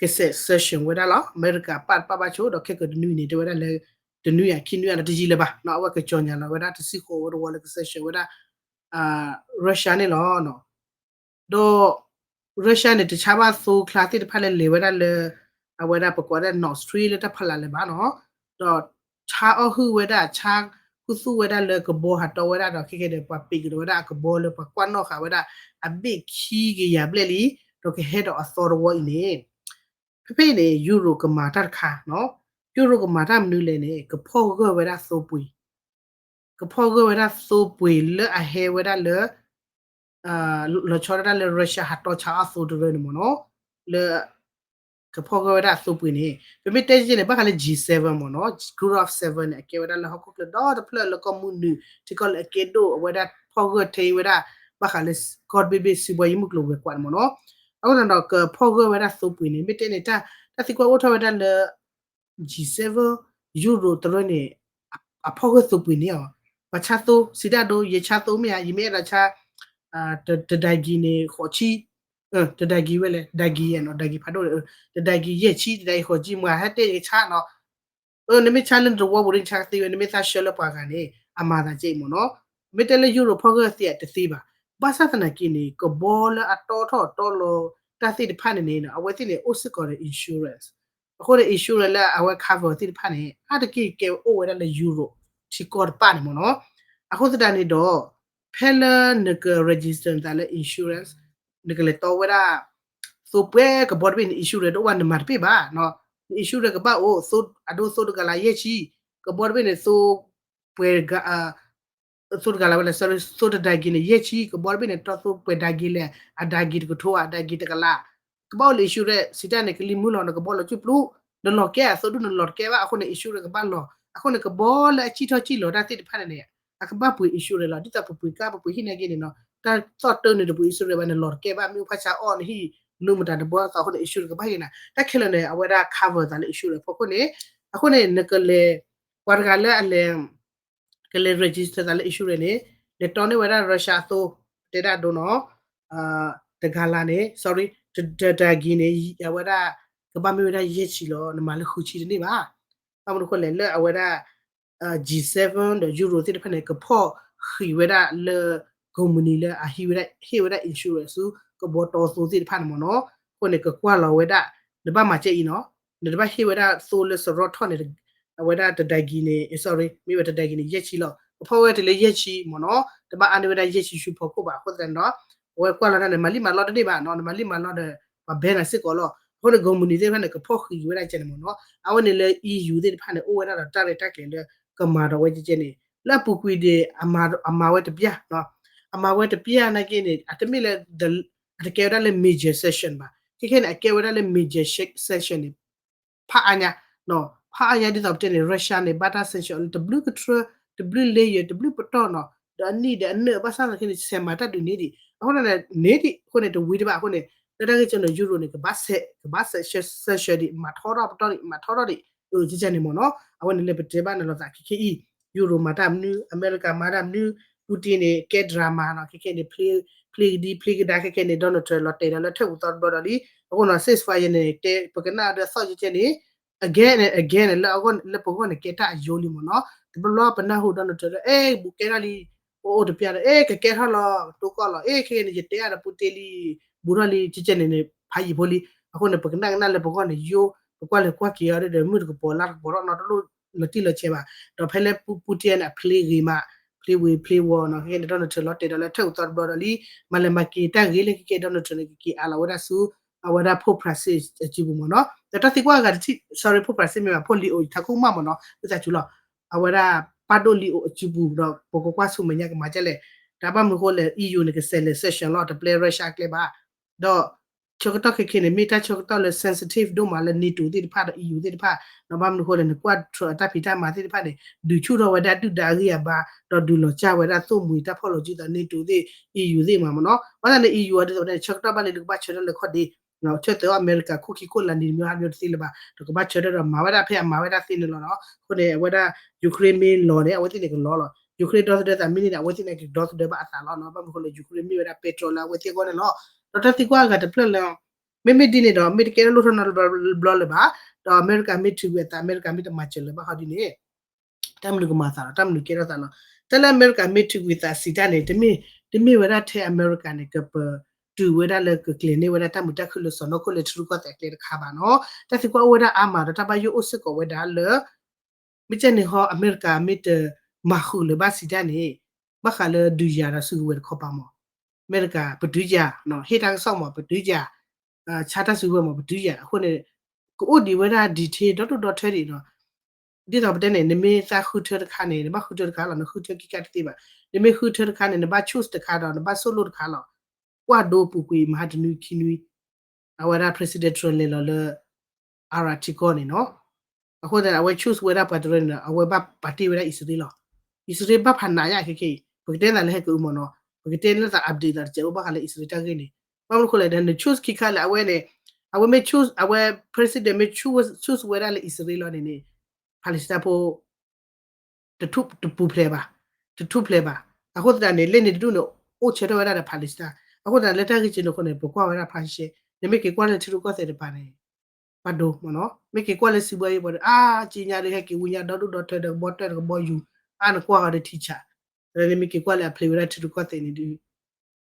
ကစဲး sanction ဝဲဒၣ်လီၤ အမဲရကၤပာ်တပာ်ဘၣ်ဆိ ဒီးခဲကတနွံန့ၣ် တဲဝဲဒၣ်လၢ တနွံယၤခံနွံယၤဒီးတယံာ်လၢၤဘၣ် အဝဲကကြေညာလီၤဝဲဒၣ်တဆံဃိးဝီတဝီလၢက sanction ဝဲဒၣ် Russia န့ၣ်လီၤ ဒီး Russia န့ၣ် တဆါဘၣ်သိချါသ့ၣ်တဖၣ်လၢလဲၤဝဲဒၣ်လၢ အဝဲဒၣ်ပကွၢ်ဒၣ် Nord Stream လၢတၢ်ဖီလာ်လၢၤဘၣ်နီၤ ဒီးဆါအီၣ်ဟုၣ်ဝဲဒၣ်ဆါ ခူသူၣ်ဝဲဒၣ်လၢကဘီဟးတီဝဲဒၣ်ဒီး ခဲကဲဒီး ပှၤပံးကဒီးဝဲဒၣ်အကဘီလၢပှၤကွၢ်နီၣ်ဃာ်ဝဲဒၣ် အဘ့ၣ်ခံကယၤဘျဲၣ်လံ, ဒီးကဟဲဒီးအသီတဝီအံၤန့ၣ် ဖဲဖဲအံၤန့ၣ် ယူရိၤကမၤတၢ်တခါနီၤ, ယူရိၤကမၤတၢ်မနုၤလဲၣ်န့ၣ် ကဖီၣ်ဂၢၢ်ဝဲဒၣ်သိပှ့ၤ, ကဖီၣ်ဂၢၢ်ဝဲဒၣ်သိပှ့ၤလၢအဟဲဝဲဒၣ်လၢ လီၤဆီဒၣ်တၢ်လၢ Russia ဟးတီဆါအီၣ်သိတရၢန့ၣ်မ့ၢ်နီၤ, လၢ ကဖီၣ်ဂၢၢ်ဝဲဒၣ်သိပှ့ၤန့ၣ် ပမ့ၢ်တဲက့န့ၣ် ဘၣ်ဃးလၢ G seven မ့ၢ်နီၤ, Group of Seven န့ၣ် အကဲဝဲဒၣ်လၢဟီၣ်ခိၣ်ချၢဒီတဖျၢၣ်လၢကီၢ်မုၢ်နုာ် ထံကီၢ်လၢအကဲဒိၣ်အဝဲဒၣ်ဖီၣ်ဂၢၢ်ထဲဝဲဒၣ် ဘၣ်ဃးလၢကီၢ်တဘ့ၣ်ဘ့ၣ် စီးပွားရေးမုၢ်ကျိၤဝဲၤကွာ်န့ၣ်မ့ၢ်နီၤ, အဃိသတးဒီးကဖီၣ်ဂၢၢ်ဝဲဒၣ်သိပှ့ၤန့ၣ် မ့ၢ်တဲန့ၣ် တၢ်သံကွၢ်အိၣ်ထီၣ်ဝဲဒၣ်လၢ G seven ယူရိၤတရၢန့ၣ် အဖီၣ်ဂၢၢ်သိပှ့ၤန့ၣ်အီၤ, ပှၤဆါသိ စံးတၢ်ဒိ ယဲၢ်ဆါသိမ့ၢ်ဧါ, ယမ့ၢ်အဲၣ်ဒိးဆါ တဒၣ်ကံၤန့ၣ် ဃိးဆံ, တဒၣ်ကံၤဝဲလဲၣ်, ဒၣ်ကံၤယဲၢ်နီၤ, ဒၣ်ကံၤဖးဒိၣ်န့ၣ်, တဒၣ်ကံၤယဲၢ်ဆံ, တဒၣ်ကံၤဃိးဆံ, မ့ၢ်ဟဲတဲယကဆါနီၤ, နမ့ၢ်ဆါလၢနတဝီပူၤဒီး နဆါကသ့ဝဲ, နမ့ၢ်သးဆှၢလၢပှၤဂၤန့ၣ် အမၤသးကဲအံၤမ့ၢ်နီၤ, မ့ၢ်တဲလၢယူရိၤဖီၣ်ဂၢၢ်သ့တသ့ဘၣ်, ဘၣ်ဆၣ်သနာ်က့န့ၣ် ကဘီလၢအတီထီၣ်တီလီၤတၢ်သ့ၣ်တဖၣ်န့ၣ်န့ၣ် အဝဲသ့ၣ်န့ၣ် အိၣ်စ့ၢ်ကီးဒီး insurance, အဃိန့ၣ် insurance လၢအဝဲ cover သ့ၣ်တဖၣ်န့ၣ် အါတက့ၢ်ကဲအိၣ်ဝဲဒၣ်လၢယူရိၤထံကီၢ်တဖၣ်န့ၣ်မ့ၢ်နီၤ, အဃိသတးန့ၣ်ဒီး ဖဲလၢနက register နသးလၢ insurance နကလဲၤတီဝဲဒၣ် သိပှဲၤကဘီတဘ့ၣ်န့ၣ် insurance တအိၣ်ဘၣ် နမၤတပ့ၢ်ဘၣ်, န insurance ကဘၣ်အိၣ် အဒိသိတကလးယဲၢ်ဆံ, ကဘီတဘ့ၣ်န့ၣ် သိ ပှဲၤ သိတကလးဝဲလဲၣ်, sorry, သိတဒၣ်ကံၤန့ၣ် ယဲၢ်ဆံ, ကဘီတဘ့ၣ်န့ၣ် တီသိပှဲၤဒၣ်ကံၤလဲၣ်, အဒၣ်ကံၤတကထိ အဒၣ်ကံၤတကလး, ကဘၣ်အိၣ်လၢ insurance စံးတၢ်န့ၣ် ကလံၤမုၢ်လီၤ နကဘီလီၤစုပျူ, နလီၤကဲအသိဒူၣ် နလီၤတကဲဘၣ်အဃိန့ၣ် insurance ကဘၣ်လီၤ, အဃိန့ၣ် ကဘီလၢအစံၣ်ထီၣ်စံၣ်လီၤတၢ်သ့ၣ်တဖၣ်န့ၣ်န့ၣ် အကဘၣ်ပှ့ၤ insurance လီၤ, ဒ်သိးပပှ့ၤကါ ပပှ့ၤဟံၣ်နာ်က့န့ၣ်နီၤ, တၢ်သီၣ်တၢ်န့ၣ်တပှ့ၤ insurance ဘၣ် နလီၤတကဲဘၣ် မ့ၢ်အိၣ်ဖးဆါအီၣ်နဟံၣ် နူမတၤတဘီသီအဃိန့ၣ် insurance ကဘၣ်က့ၤနၤ, တၢ်ခဲလၢာ်န့ၣ် အဝဲဒၣ် cover သးလၢ insurance ဖီခိၣ်န့ၣ်, အဃိန့ၣ် နကလဲၤ ပှၤတဂၤလၢအလဲၤ ကလဲၤ register သးလၢ insurance န့ၣ် လဲၤတီန့ၢ်ဝဲဒၣ် Russia အသိ တဲဒၣ်ဒိနီၤ, တကလးန့ၣ် sorry တဒၣ်ကံၤန့ၣ် အဝဲဒၣ် ကဘၣ်မ့ၢ်ဝဲဒၣ်ယဲၢ်ဆံလီၤ, နမၤလၢဃုဆံတန့ၢ်ဘၣ်, ဘၣ်မနုၤအဃိလဲၣ် လၢအဝဲဒၣ် G seven ဒီး Euro သ့ၣ်တဖၣ်န့ၣ် ကဖီၣ်ဃံးဝဲဒၣ်လၢ company လၢအဟံးဝဲဒၣ် ဟ့ၣ်ဝဲဒၣ် insurance ဆူကဘီတီသိသ့ၣ်တဖၣ်န့ၣ်မ့ၢ်နီၤ, အဃိန့ၣ် ကကွၢ်လီၤဝဲဒၣ် နဘၣ်မၤကဲအံၤနီၤ, နတဘၣ်ဟ့ၣ်ဝဲဒၣ်သိလၢစရီထီၣ်န့ၣ် အဝဲဒၣ်တဒၣ်ကံၤန့ၣ် sorry မ့ၢ်ဝဲတဒၣ်ကံၤန့ၣ် ယဲၢ်ဆံလီၤ, ကဖီၣ်ဝဲတုၤလၢယဲၢ်ဆံမ့ၢ်နီၤ, တဘၣ်အါန့ၢ်ဝဲဒၣ်ယဲၢ်ဆံဆူဖီခိၣ်ဘၣ်, အဃိသတးန့ၣ်ဒီး အဝဲကွၢ်လီၤတၢ်န့ၣ် မၤလံမၤလီတန့ၢ်ဘၣ်နီၤ, နမၤလံမၤလီဒီး ပှၤဘဲနၤစ့ၢ်ကီးလီၤ, အဃိန့ၣ် company သ့ၣ်တဖၣ်န့ၣ် ကဖီၣ်ဃံးဝဲဒၣ်ကဲန့ၣ်မ့ၢ်နီၤ, အဝဲန့ၣ်လၢ EU သ့ၣ်တဖၣ်န့ၣ် အိၣ်ဝဲဒၣ်ဒီးတၢ်ရဲၣ်တၢ်ကျဲၤလၢ ကမၤဒီးဝဲကဲန့ၣ် လၢအပူၤကွံာ်ဒံး အမၤဝဲတပျၢ်နီၤ, အမၤဝဲတပျၢ်နာ်က့န့ၣ် အတမ့ၢ်လၢ အတကဲဝဲဒၣ်လၢ major sanction ဘၣ်, ခဲခဲန့ၣ် အကဲဝဲဒၣ်လၢ major sanction န့ၣ် ဖးအါညါ, ဖးအါညါဒ်သိးပတဲန့ၣ် Russia န့ၣ် ဘၣ်တၢ် sanction လၢတဘျုးကထြၢ တဘျုး layer တဘျုးပတီၢ်နီၤ, ဒီးအနံၣ်ဒီးအနၢၣ် ဘၣ်ဆၣ်သနာ်က့န့ၣ် ဆဲးမၤတၢ်ဒုးန့ၢ်ဒံး, အဃိန့ၣ် န့ၢ်ဒံး အဃိန့ၣ် တဝံၤတဘၣ်အဃိန့ၣ် လၢတၢ်ဂ့ၢ်ကီန့ၣ် Euro န့ၣ် ကဘၣ် sanction ဒံး မၤထီထီၣ်ပတီၢ်ဒံး မၤထီထီၣ်ဒံး, ကဲန့ၣ်မ့ၢ်နီၤ, အဝဲန့ၣ်လၢပတဲဘၣ်နၤလိာ်သးခဲခဲအံၤ Euro မၤတၢ်မနုၤ အမဲရကၤမၤတၢ်မနုၤ Putin န့ၣ် ကဲ drama နီၤ, ခဲခဲန့ၣ် ဖျ့ကဒံ ဖျ့ကဒါ ခဲခဲန့ၣ် Donald Trump လီၤတဲာ်ဒီးလၢထၢၣ်ပူၤသီတဘျီဒီးလံ, အဃိနီၤ ceasefire န့ၣ် တဲပကနၣ်ဒီးသီၣ်ကဲန့ၣ် again and again လၢအဂီၢ် လၢပဂီၢ်န့ၣ် ကဲတၢ်အယိလံမ့ၢ်နီၤ, တဘျီဘျီပနၢ်ဟူ Donald Trump ဒီး အဲ ဘူးကဲထီၣ်လံ, ပအိၣ်တပျၢ်ဒီး အဲ ကကဲထီၣ်လီၤ တိကီၢ်လီၤ, အဲ ခဲခဲန့ၣ် ယတဲအါဒီး Putin လံ, ဘူးထီၣ်လံ ကဲန့ၣ်န့ၣ် ဖးယံာ်ဖိလံ, အဃိန့ၣ် ပကနၣ်ကနၣ်လၢပဂီၢ်န့ၣ် ယိ ပကွၢ်လဲၤကွၢ်က့ၤအီၤဒီး မုၢ်တကပီၤလါတကပီၤထီၣ်နီတလိၣ်လီၤတံၢ်လီၤဆဲးဘၣ်, ဒီးဖဲလၢ Putin န့ၣ် အဖျ့ဂ့ၤမး ဖျ့ဝံၤဖျ့ဝီၤနီၤ, ခဲခဲန့ၣ် Donald Trump လီၤတဲာ်ဒီးလၢထၢၣ်ပူၤသီတဘျီဒီးလံ, မၤလဲၤမၤက့ၤတၢ်ဂ့ၤလၢခဲခဲ Donald Trump န့ၣ် ကက့ၤအးလီၤဝဲဒၣ်ဆူ အဝဲဒၣ် Pope Francis အစုပူၤမ့ၢ်နီၤ, ဒီးတၢ်သံကွၢ်အဂၤတထံၣ် sorry Pope Francis မ့ၢ်ဘၣ် ဖိလံၤအိၣ် ယထးခိၣ်ကမၣ်မ့ၢ်နီၤ ဝံသးစူၤလီၤ, အဝဲဒၣ်ပၢ်ဒိၣ်လံၤအိၣ်အစုပူၤ ဒီးပကကွၢ်ဆူမဲာ်ညါကမၤဒ်လဲၣ်, တၢ်ဘၣ်မနုၤဃိလဲၣ် EU န့ၣ် ကဆဲးလဲၤ sanction လီၤ တပျဲ Russia အကျဲဘၣ်, ဒီး ဆၢကတီၢ်ခဲခဲန့ၣ် မ့ၢ်တၢ်ဆၢကတီၢ်လၢ sensitive ဒိၣ်မးလၢ NATO သ့ၣ်တဖၣ်ဒီး EU သ့ၣ်တဖၣ်, ဒီးဘၣ်မနုၤဃိလဲၣ် နကွၢ် Trump အတၢ်ဖံးတၢ်မၤသ့ၣ်တဖၣ်န့ၣ် ဒုးဆူၣ်ထီၣ်ဝဲဒၣ်ဒုၣ်ဒါအဂံၢ်အဘါ, ဒီးဒုးလီၤစၢ်ဝဲဒၣ်သိၣ်မှံၤတၢ်ဖီၣ်လီၤစုသး NATO သ့ၣ် EU သ့ၣ်မးမ့ၢ်နီၤ, ဘၣ်ဆၣ်န့ၣ် EU အီၤဒ်သိးန့ၣ် ဆၢကတီၢ်ဘၣ်လံ လၢကဘၣ်ဆၢထၢၣ်လၢခီၣ်ဒ့ ဆၢထၢၣ်အီၤ အမဲရကၤ ခိၣ်ခံခိၣ်လာ်နံၤတမံၤဟါတမံၤတသ့လၢၤဘၣ်, ဒီးကဘၣ်ဆၢထၢၣ်ဒီးမၤဝဲဒၣ်ဖဲအမၤဝဲဒၣ်သ့န့ၣ်လီၤနီၤ, အဃိန့ၣ် အဝဲဒၣ် Ukraine မ့ၢ်လီၤန့ၣ် အဝဲသ့ၣ်န့ၣ်ကလီၤလီၤ, Ukraine ဒီသဒၢသးမ့ၢ်န့ၢ်န့ၣ် အဝဲသ့ၣ်န့ၣ်ကဒီသဒၢဘၣ်အသးလီၤနီၤ, ဘၣ်မနုၤဃိလဲၣ် Ukraine မ့ၢ်ဝဲဒၣ် petrol လၢအဝဲသ့ၣ်အဂီၢ်န့ၣ်လီၤ, ဒီးတၢ်သံကွၢ်အဂၤတဖျၢၣ်လၢ မ့မ့ၢ်ဒ်န့ၣ်ဒီး မ့ၢ်တကဲထီၣ်လိၣ်ထီၣ်နီတဘျီလၢၤဘၣ်, ဒီးအမဲရကၤမ့ၢ်ထုးကွံာ်အသး အမဲရကၤမ့ၢ်တမၤစၢၤလၢၤဘၣ်ဟီဒ်န့ၣ် တၢ်မနုၤကမၤသးလီၤ, တၢ်မနုၤကဲထီၣ်သးလီၤ, တၢ်လၢအမဲရကၤမ့ၢ်ထုးကွံာ်သးစံးတၢ်န့ၣ် တမ့ၢ် တမ့ၢ်ဝဲဒၣ်ထဲအမဲရကၤန့ၣ် ကပတုာ်ဝဲဒၣ်လၢကကျဲၤန့ၢ်ဝဲဒၣ်တၢ်မုာ်တၢ်ခုၣ်လၢစီၤနီၢ်ခိၣ်လၢထံရူၢ်ကီၢ်သဲးအကျဲတခါဘၣ်နီၤ, တၢ်သံကွၢ်အိၣ်ဝဲဒၣ်အါမးဒီးတၢ်ဘၣ်ယိၣ်အိၣ်စ့ၢ်ကီးဝဲဒၣ်လၢ မ့ၢ်ကဲန့ၣ်ဟီ အမဲရကၤမ့ၢ်တ မၤဃုာ်လၢၤဘၣ်စံးတၢ်န့ၣ် ဘၣ်ဃးလၢဒုးယၤဒီးစုကဝဲၤတခီပၤမး, အမဲရကၤပတုာ်ယၤ, ဟ့ၣ်တၢ်ကစီၣ်မးပတုာ်ယၤ, ဆါတၢ်စုကဝဲၤမးပတုာ်ယၤ, အဃိန့ၣ် ကအိၣ်ဒံးဝဲဒၣ် detail ဒီဒူၣ်ဒီထၢဒံးနီၤ. ဒ်သိးပတဲန့ၣ် နမ့ၢ်သးဃုထၢတခါန့ၣ် နဘၣ်ဃုထၢတခါလီၤ, နဃုထၢခံခါတသ့ဘၣ်. နမ့ၢ်ဃုထၢတခါန့ၣ် နဘၣ် choose တခါဒီး နဘၣ် solo တခါလီၤ. ကွၢ်ဒိပူၤကွံာ်မဟါတနွံခံနွံ အဝဲဒၣ် President Trump လဲၤလီၤလၢ Iraq ထံကီၢ်န့ၣ်နီၤ. အဃိသတးန့ၣ် အဝဲ choose ဝဲဒၣ်ပှၤတရၢန့ၣ်ဒီး အဝဲဘၣ်ပာ်တ့ၢ်ဝဲဒၣ်အံၣ်စရ့လးလီၤ. အံၣ်စရ့လးဘၣ်ဖးနးညါခဲခဲအံၤ ပကတဲသးလၢဟဲကအုမ့ၢ်နီၤ, ပကတဲလၢသး update သးတစဲးအိၣ်ဘၣ်ဃးလၢအံၣ်စရ့လးတၢ်ဂ့ၢ်န့ၣ်, ဘၣ်မနုၤဃိလဲၣ်ဒီး န choose ခံခါလၢအဝဲန့ၣ်, အဝဲမ့ၢ် choose အဝဲ president မ့ၢ် choose ဝဲဒၣ်လၢအံၣ်စရ့လးလီၤန့ၣ်န့ၣ် Palestine ဖိ တထူၣ်တပူၤဖျဲးဘၣ်, တထူၣ်ဖျဲးဘၣ်. အဃိသတးန့ၣ် လၢန့ၣ်တဒူၣ်န့ၣ် အိၣ်ဆၢထၢၣ်ဝဲဒၣ်ဒီး Palestine. အဃိသတးလၢတၢ်ဂ့ၢ်ကဲန့ၣ်အဃိန့ၣ် ပကွၢ်ဝဲဒၣ်ဖျါရှဲရှဲ, နမ့ၢ်က့ၤကွၢ်လၢထံရူၢ်ကီၢ်သဲးတပၤန့ၣ် ဘၣ်ဒိမ့ၢ်နီၤ, မ့ၢ်က့ၤကွၢ်လၢစံးဘှါယံၤပှၤဒီး အါက့ညါဒီး ဟဲက့ၤဝံညါဒီဒူၣ်ဒီထၢဒီးကဘီတၢၢ်ဒီးကဘီယူၤ, အါနကွၢ်ဃီဒီးထံဆး, ဒီးနမ့ၢ်က့ၤကွၢ်လၢအဖျဲးဝဲဒၣ်ထံရူၢ်ကီၢ်သဲးန့ၣ်ဒီး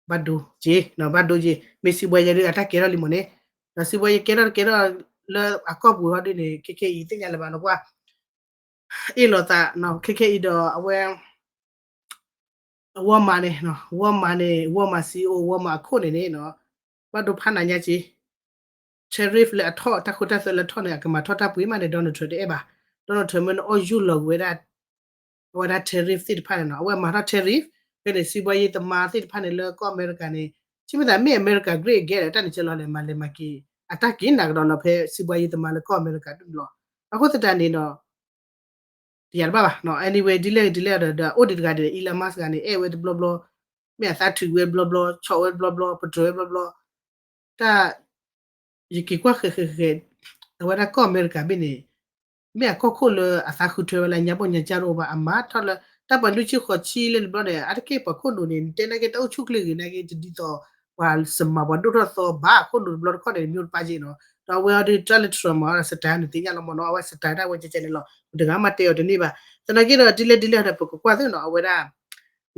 ဘၣ်ဒိက့ၤ, ဘၣ်ဒိက့ၤ, မ့ၢ်စံးဘှါယံၤဒီးအတၢ်ကဲထီၣ်လံမ့ၢ်န့ၣ်, ဒီးစံးဘှါယံၤကဲထီၣ်တကဲထီၣ်လၢအကီၢ်ပူၤဟီဒ်န့ၣ် ခဲခဲအံၤသ့ၣ်ညါလၢၤဘၣ်နီၤကွၢ် အ့ၣ်လိာ်သး ခဲခဲအံၤဒီးအဝဲ Walmart န့ၣ် Walmart န့ၣ် Walmart CEO Walmart အခိၣ်န့ၣ်န့ၣ် ဘၣ်ဒိဖးနးညါက့ၤ, tariff လၢအထီၣ် တၢ်ခိတၢ်သွဲလၢအထီၣ်န့ၣ် အကမၤထီၣ်တၢ်ပှ့ၤမးန့ၣ် Donald Trump တအဲၣ်ဘၣ်, Donald Trump မ့ၢ်နအီၣ်ယူၢ်လီၤကွံာ်ဝဲဒၣ် အဝဲဒၣ် tariff သ့ၣ်တဖၣ်န့ၣ်နီၤ, အဝဲမၤထီၣ် tariff ဖဲန့ၣ် စံးဘှါယံၤသမားသ့ၣ်တဖၣ်န့ၣ်လၢကီၢ်အမဲရကၤန့ၣ် ဆိမ့ၢ်သးမ့ၢ်အမဲရကၤ great again ဒီးတၢ်န့ၣ်ကဲလီၤလဲၣ် မၤလဲၤမၤက့ၤ အတၢ်က့ၤနၤကဒီးလီၤဖဲစံးဘှါယံၤသမားလၢကီၢ်အမဲရကၤဒၣ်လီၤ. အဃိသတးန့ၣ်ဒီး တယၤတဘၣ်ဘၣ် anyway ဒ်လဲၣ်ဒ်လဲၣ်ဒီး ဒီးအိၣ်ဒံးတဂၤဒ်လဲၣ် Elon Musk တဂၤန့ၣ် အဲၣ်ဝဲတဘျီဘျီ, မ့ၢ်အသးထုးဝဲတဘျီဘျီ ဆီၣ်ဝဲတဘျီဘျီ ပတြၢၤဝဲတဘျီဘျီ, တၢ် ယက့ၤကွၢ်ဃဲးဃဲးဃဲး, အဝဲဒၣ်ကီၢ်အမဲရကၤဘ့ၣ်န့ၣ် မ့ၢ်အကီၢ်ခိၣ်လၢအသးဃုထၢဝဲလၢညါဘီၣ်ညါကၢ်တအိၣ်ဘၣ် အမၤထီၣ်လၢ တၢ်ပှၤလွံၢ်ဆံဃိးဆံလၢတဘျီန့ၣ် အါတက့ၢ်ပှၤခိၣ်နူာ်န့ၣ် နတဲနာ်က့တၢ်အိၣ်ဆူၣ်ချ့ဂ့ၤနာ်က့ တဒ်သိး ပှၤစမၤပှၤဒိၣ်ထီၣ်သီဘၣ်ခိၣ်နူာ်တဘျီတခီၣ်န့ၣ် တမံၤတပၢ်က့နီၤ, ဒီးအဝဲအီၤဒုး တၢ်လၢ Trump အီၤ style န့ၣ်သ့ၣ်ညါလီၤမ့ၢ်နီၤ အဝဲ style ဒၣ်ဝဲကဲကဲန့ၣ်လီၤ ပတဂၤမၤတဲအီၤတန့ၢ်ဘၣ်, သနာ်က့ဒီးဒ်လဲၣ်ဒ်လဲၣ်ဒီး ပကကွၢ်သ့နီၤ အဝဲဒၣ်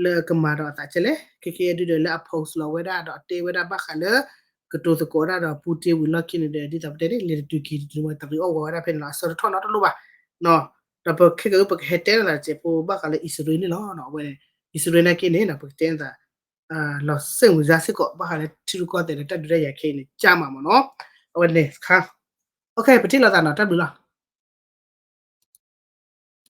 လၢကမၤဒီးအသးကဲလဲၣ် ခဲခဲအံၤဒုးဒီးလၢအ post လီၤဝဲဒၣ်ဒီးတဲဝဲဒၣ်ဘၣ်ဃးလၢ ကတိၤသကိးဒၣ်ဒီး Putin ဝံၤလီၢ်ခံန့ၣ်ဒီး ဒ်သိးပတဲန့ၣ် လဲၤတတုၤက့ၤတတုၤဝဲတရံးအီၣ်ဝဲဒၣ်ဖဲန့ၣ်လီၤ အဆၢတထီၣ်နီတလိၣ်ဘၣ်, ဒီးပခဲကၢ ပကဟဲတဲန့ၣ်သးတစဲးဖိ ဘၣ်ဃးလၢအံၣ်စရ့လးန့ၣ်လီၤ အဝဲ အံၣ်စရ့လးနာ်က့န့ၣ် ပကတဲန့ၣ်သး လီၤစိတ်ဝင်စားစ့ၢ်ကီး ဘၣ်ဃးလၢထံရူၢ်ကီၢ်သဲးဒီးတၢ်ဒုးတၢ်ယၤခဲအံၤန့ၣ် ကၢ်မးမ့ၢ်နီၤ, အဝဲန့ၣ်တခါ ပထံၣ်လိာ်သးနီၤ တၢ်ဘျုးလီၤ.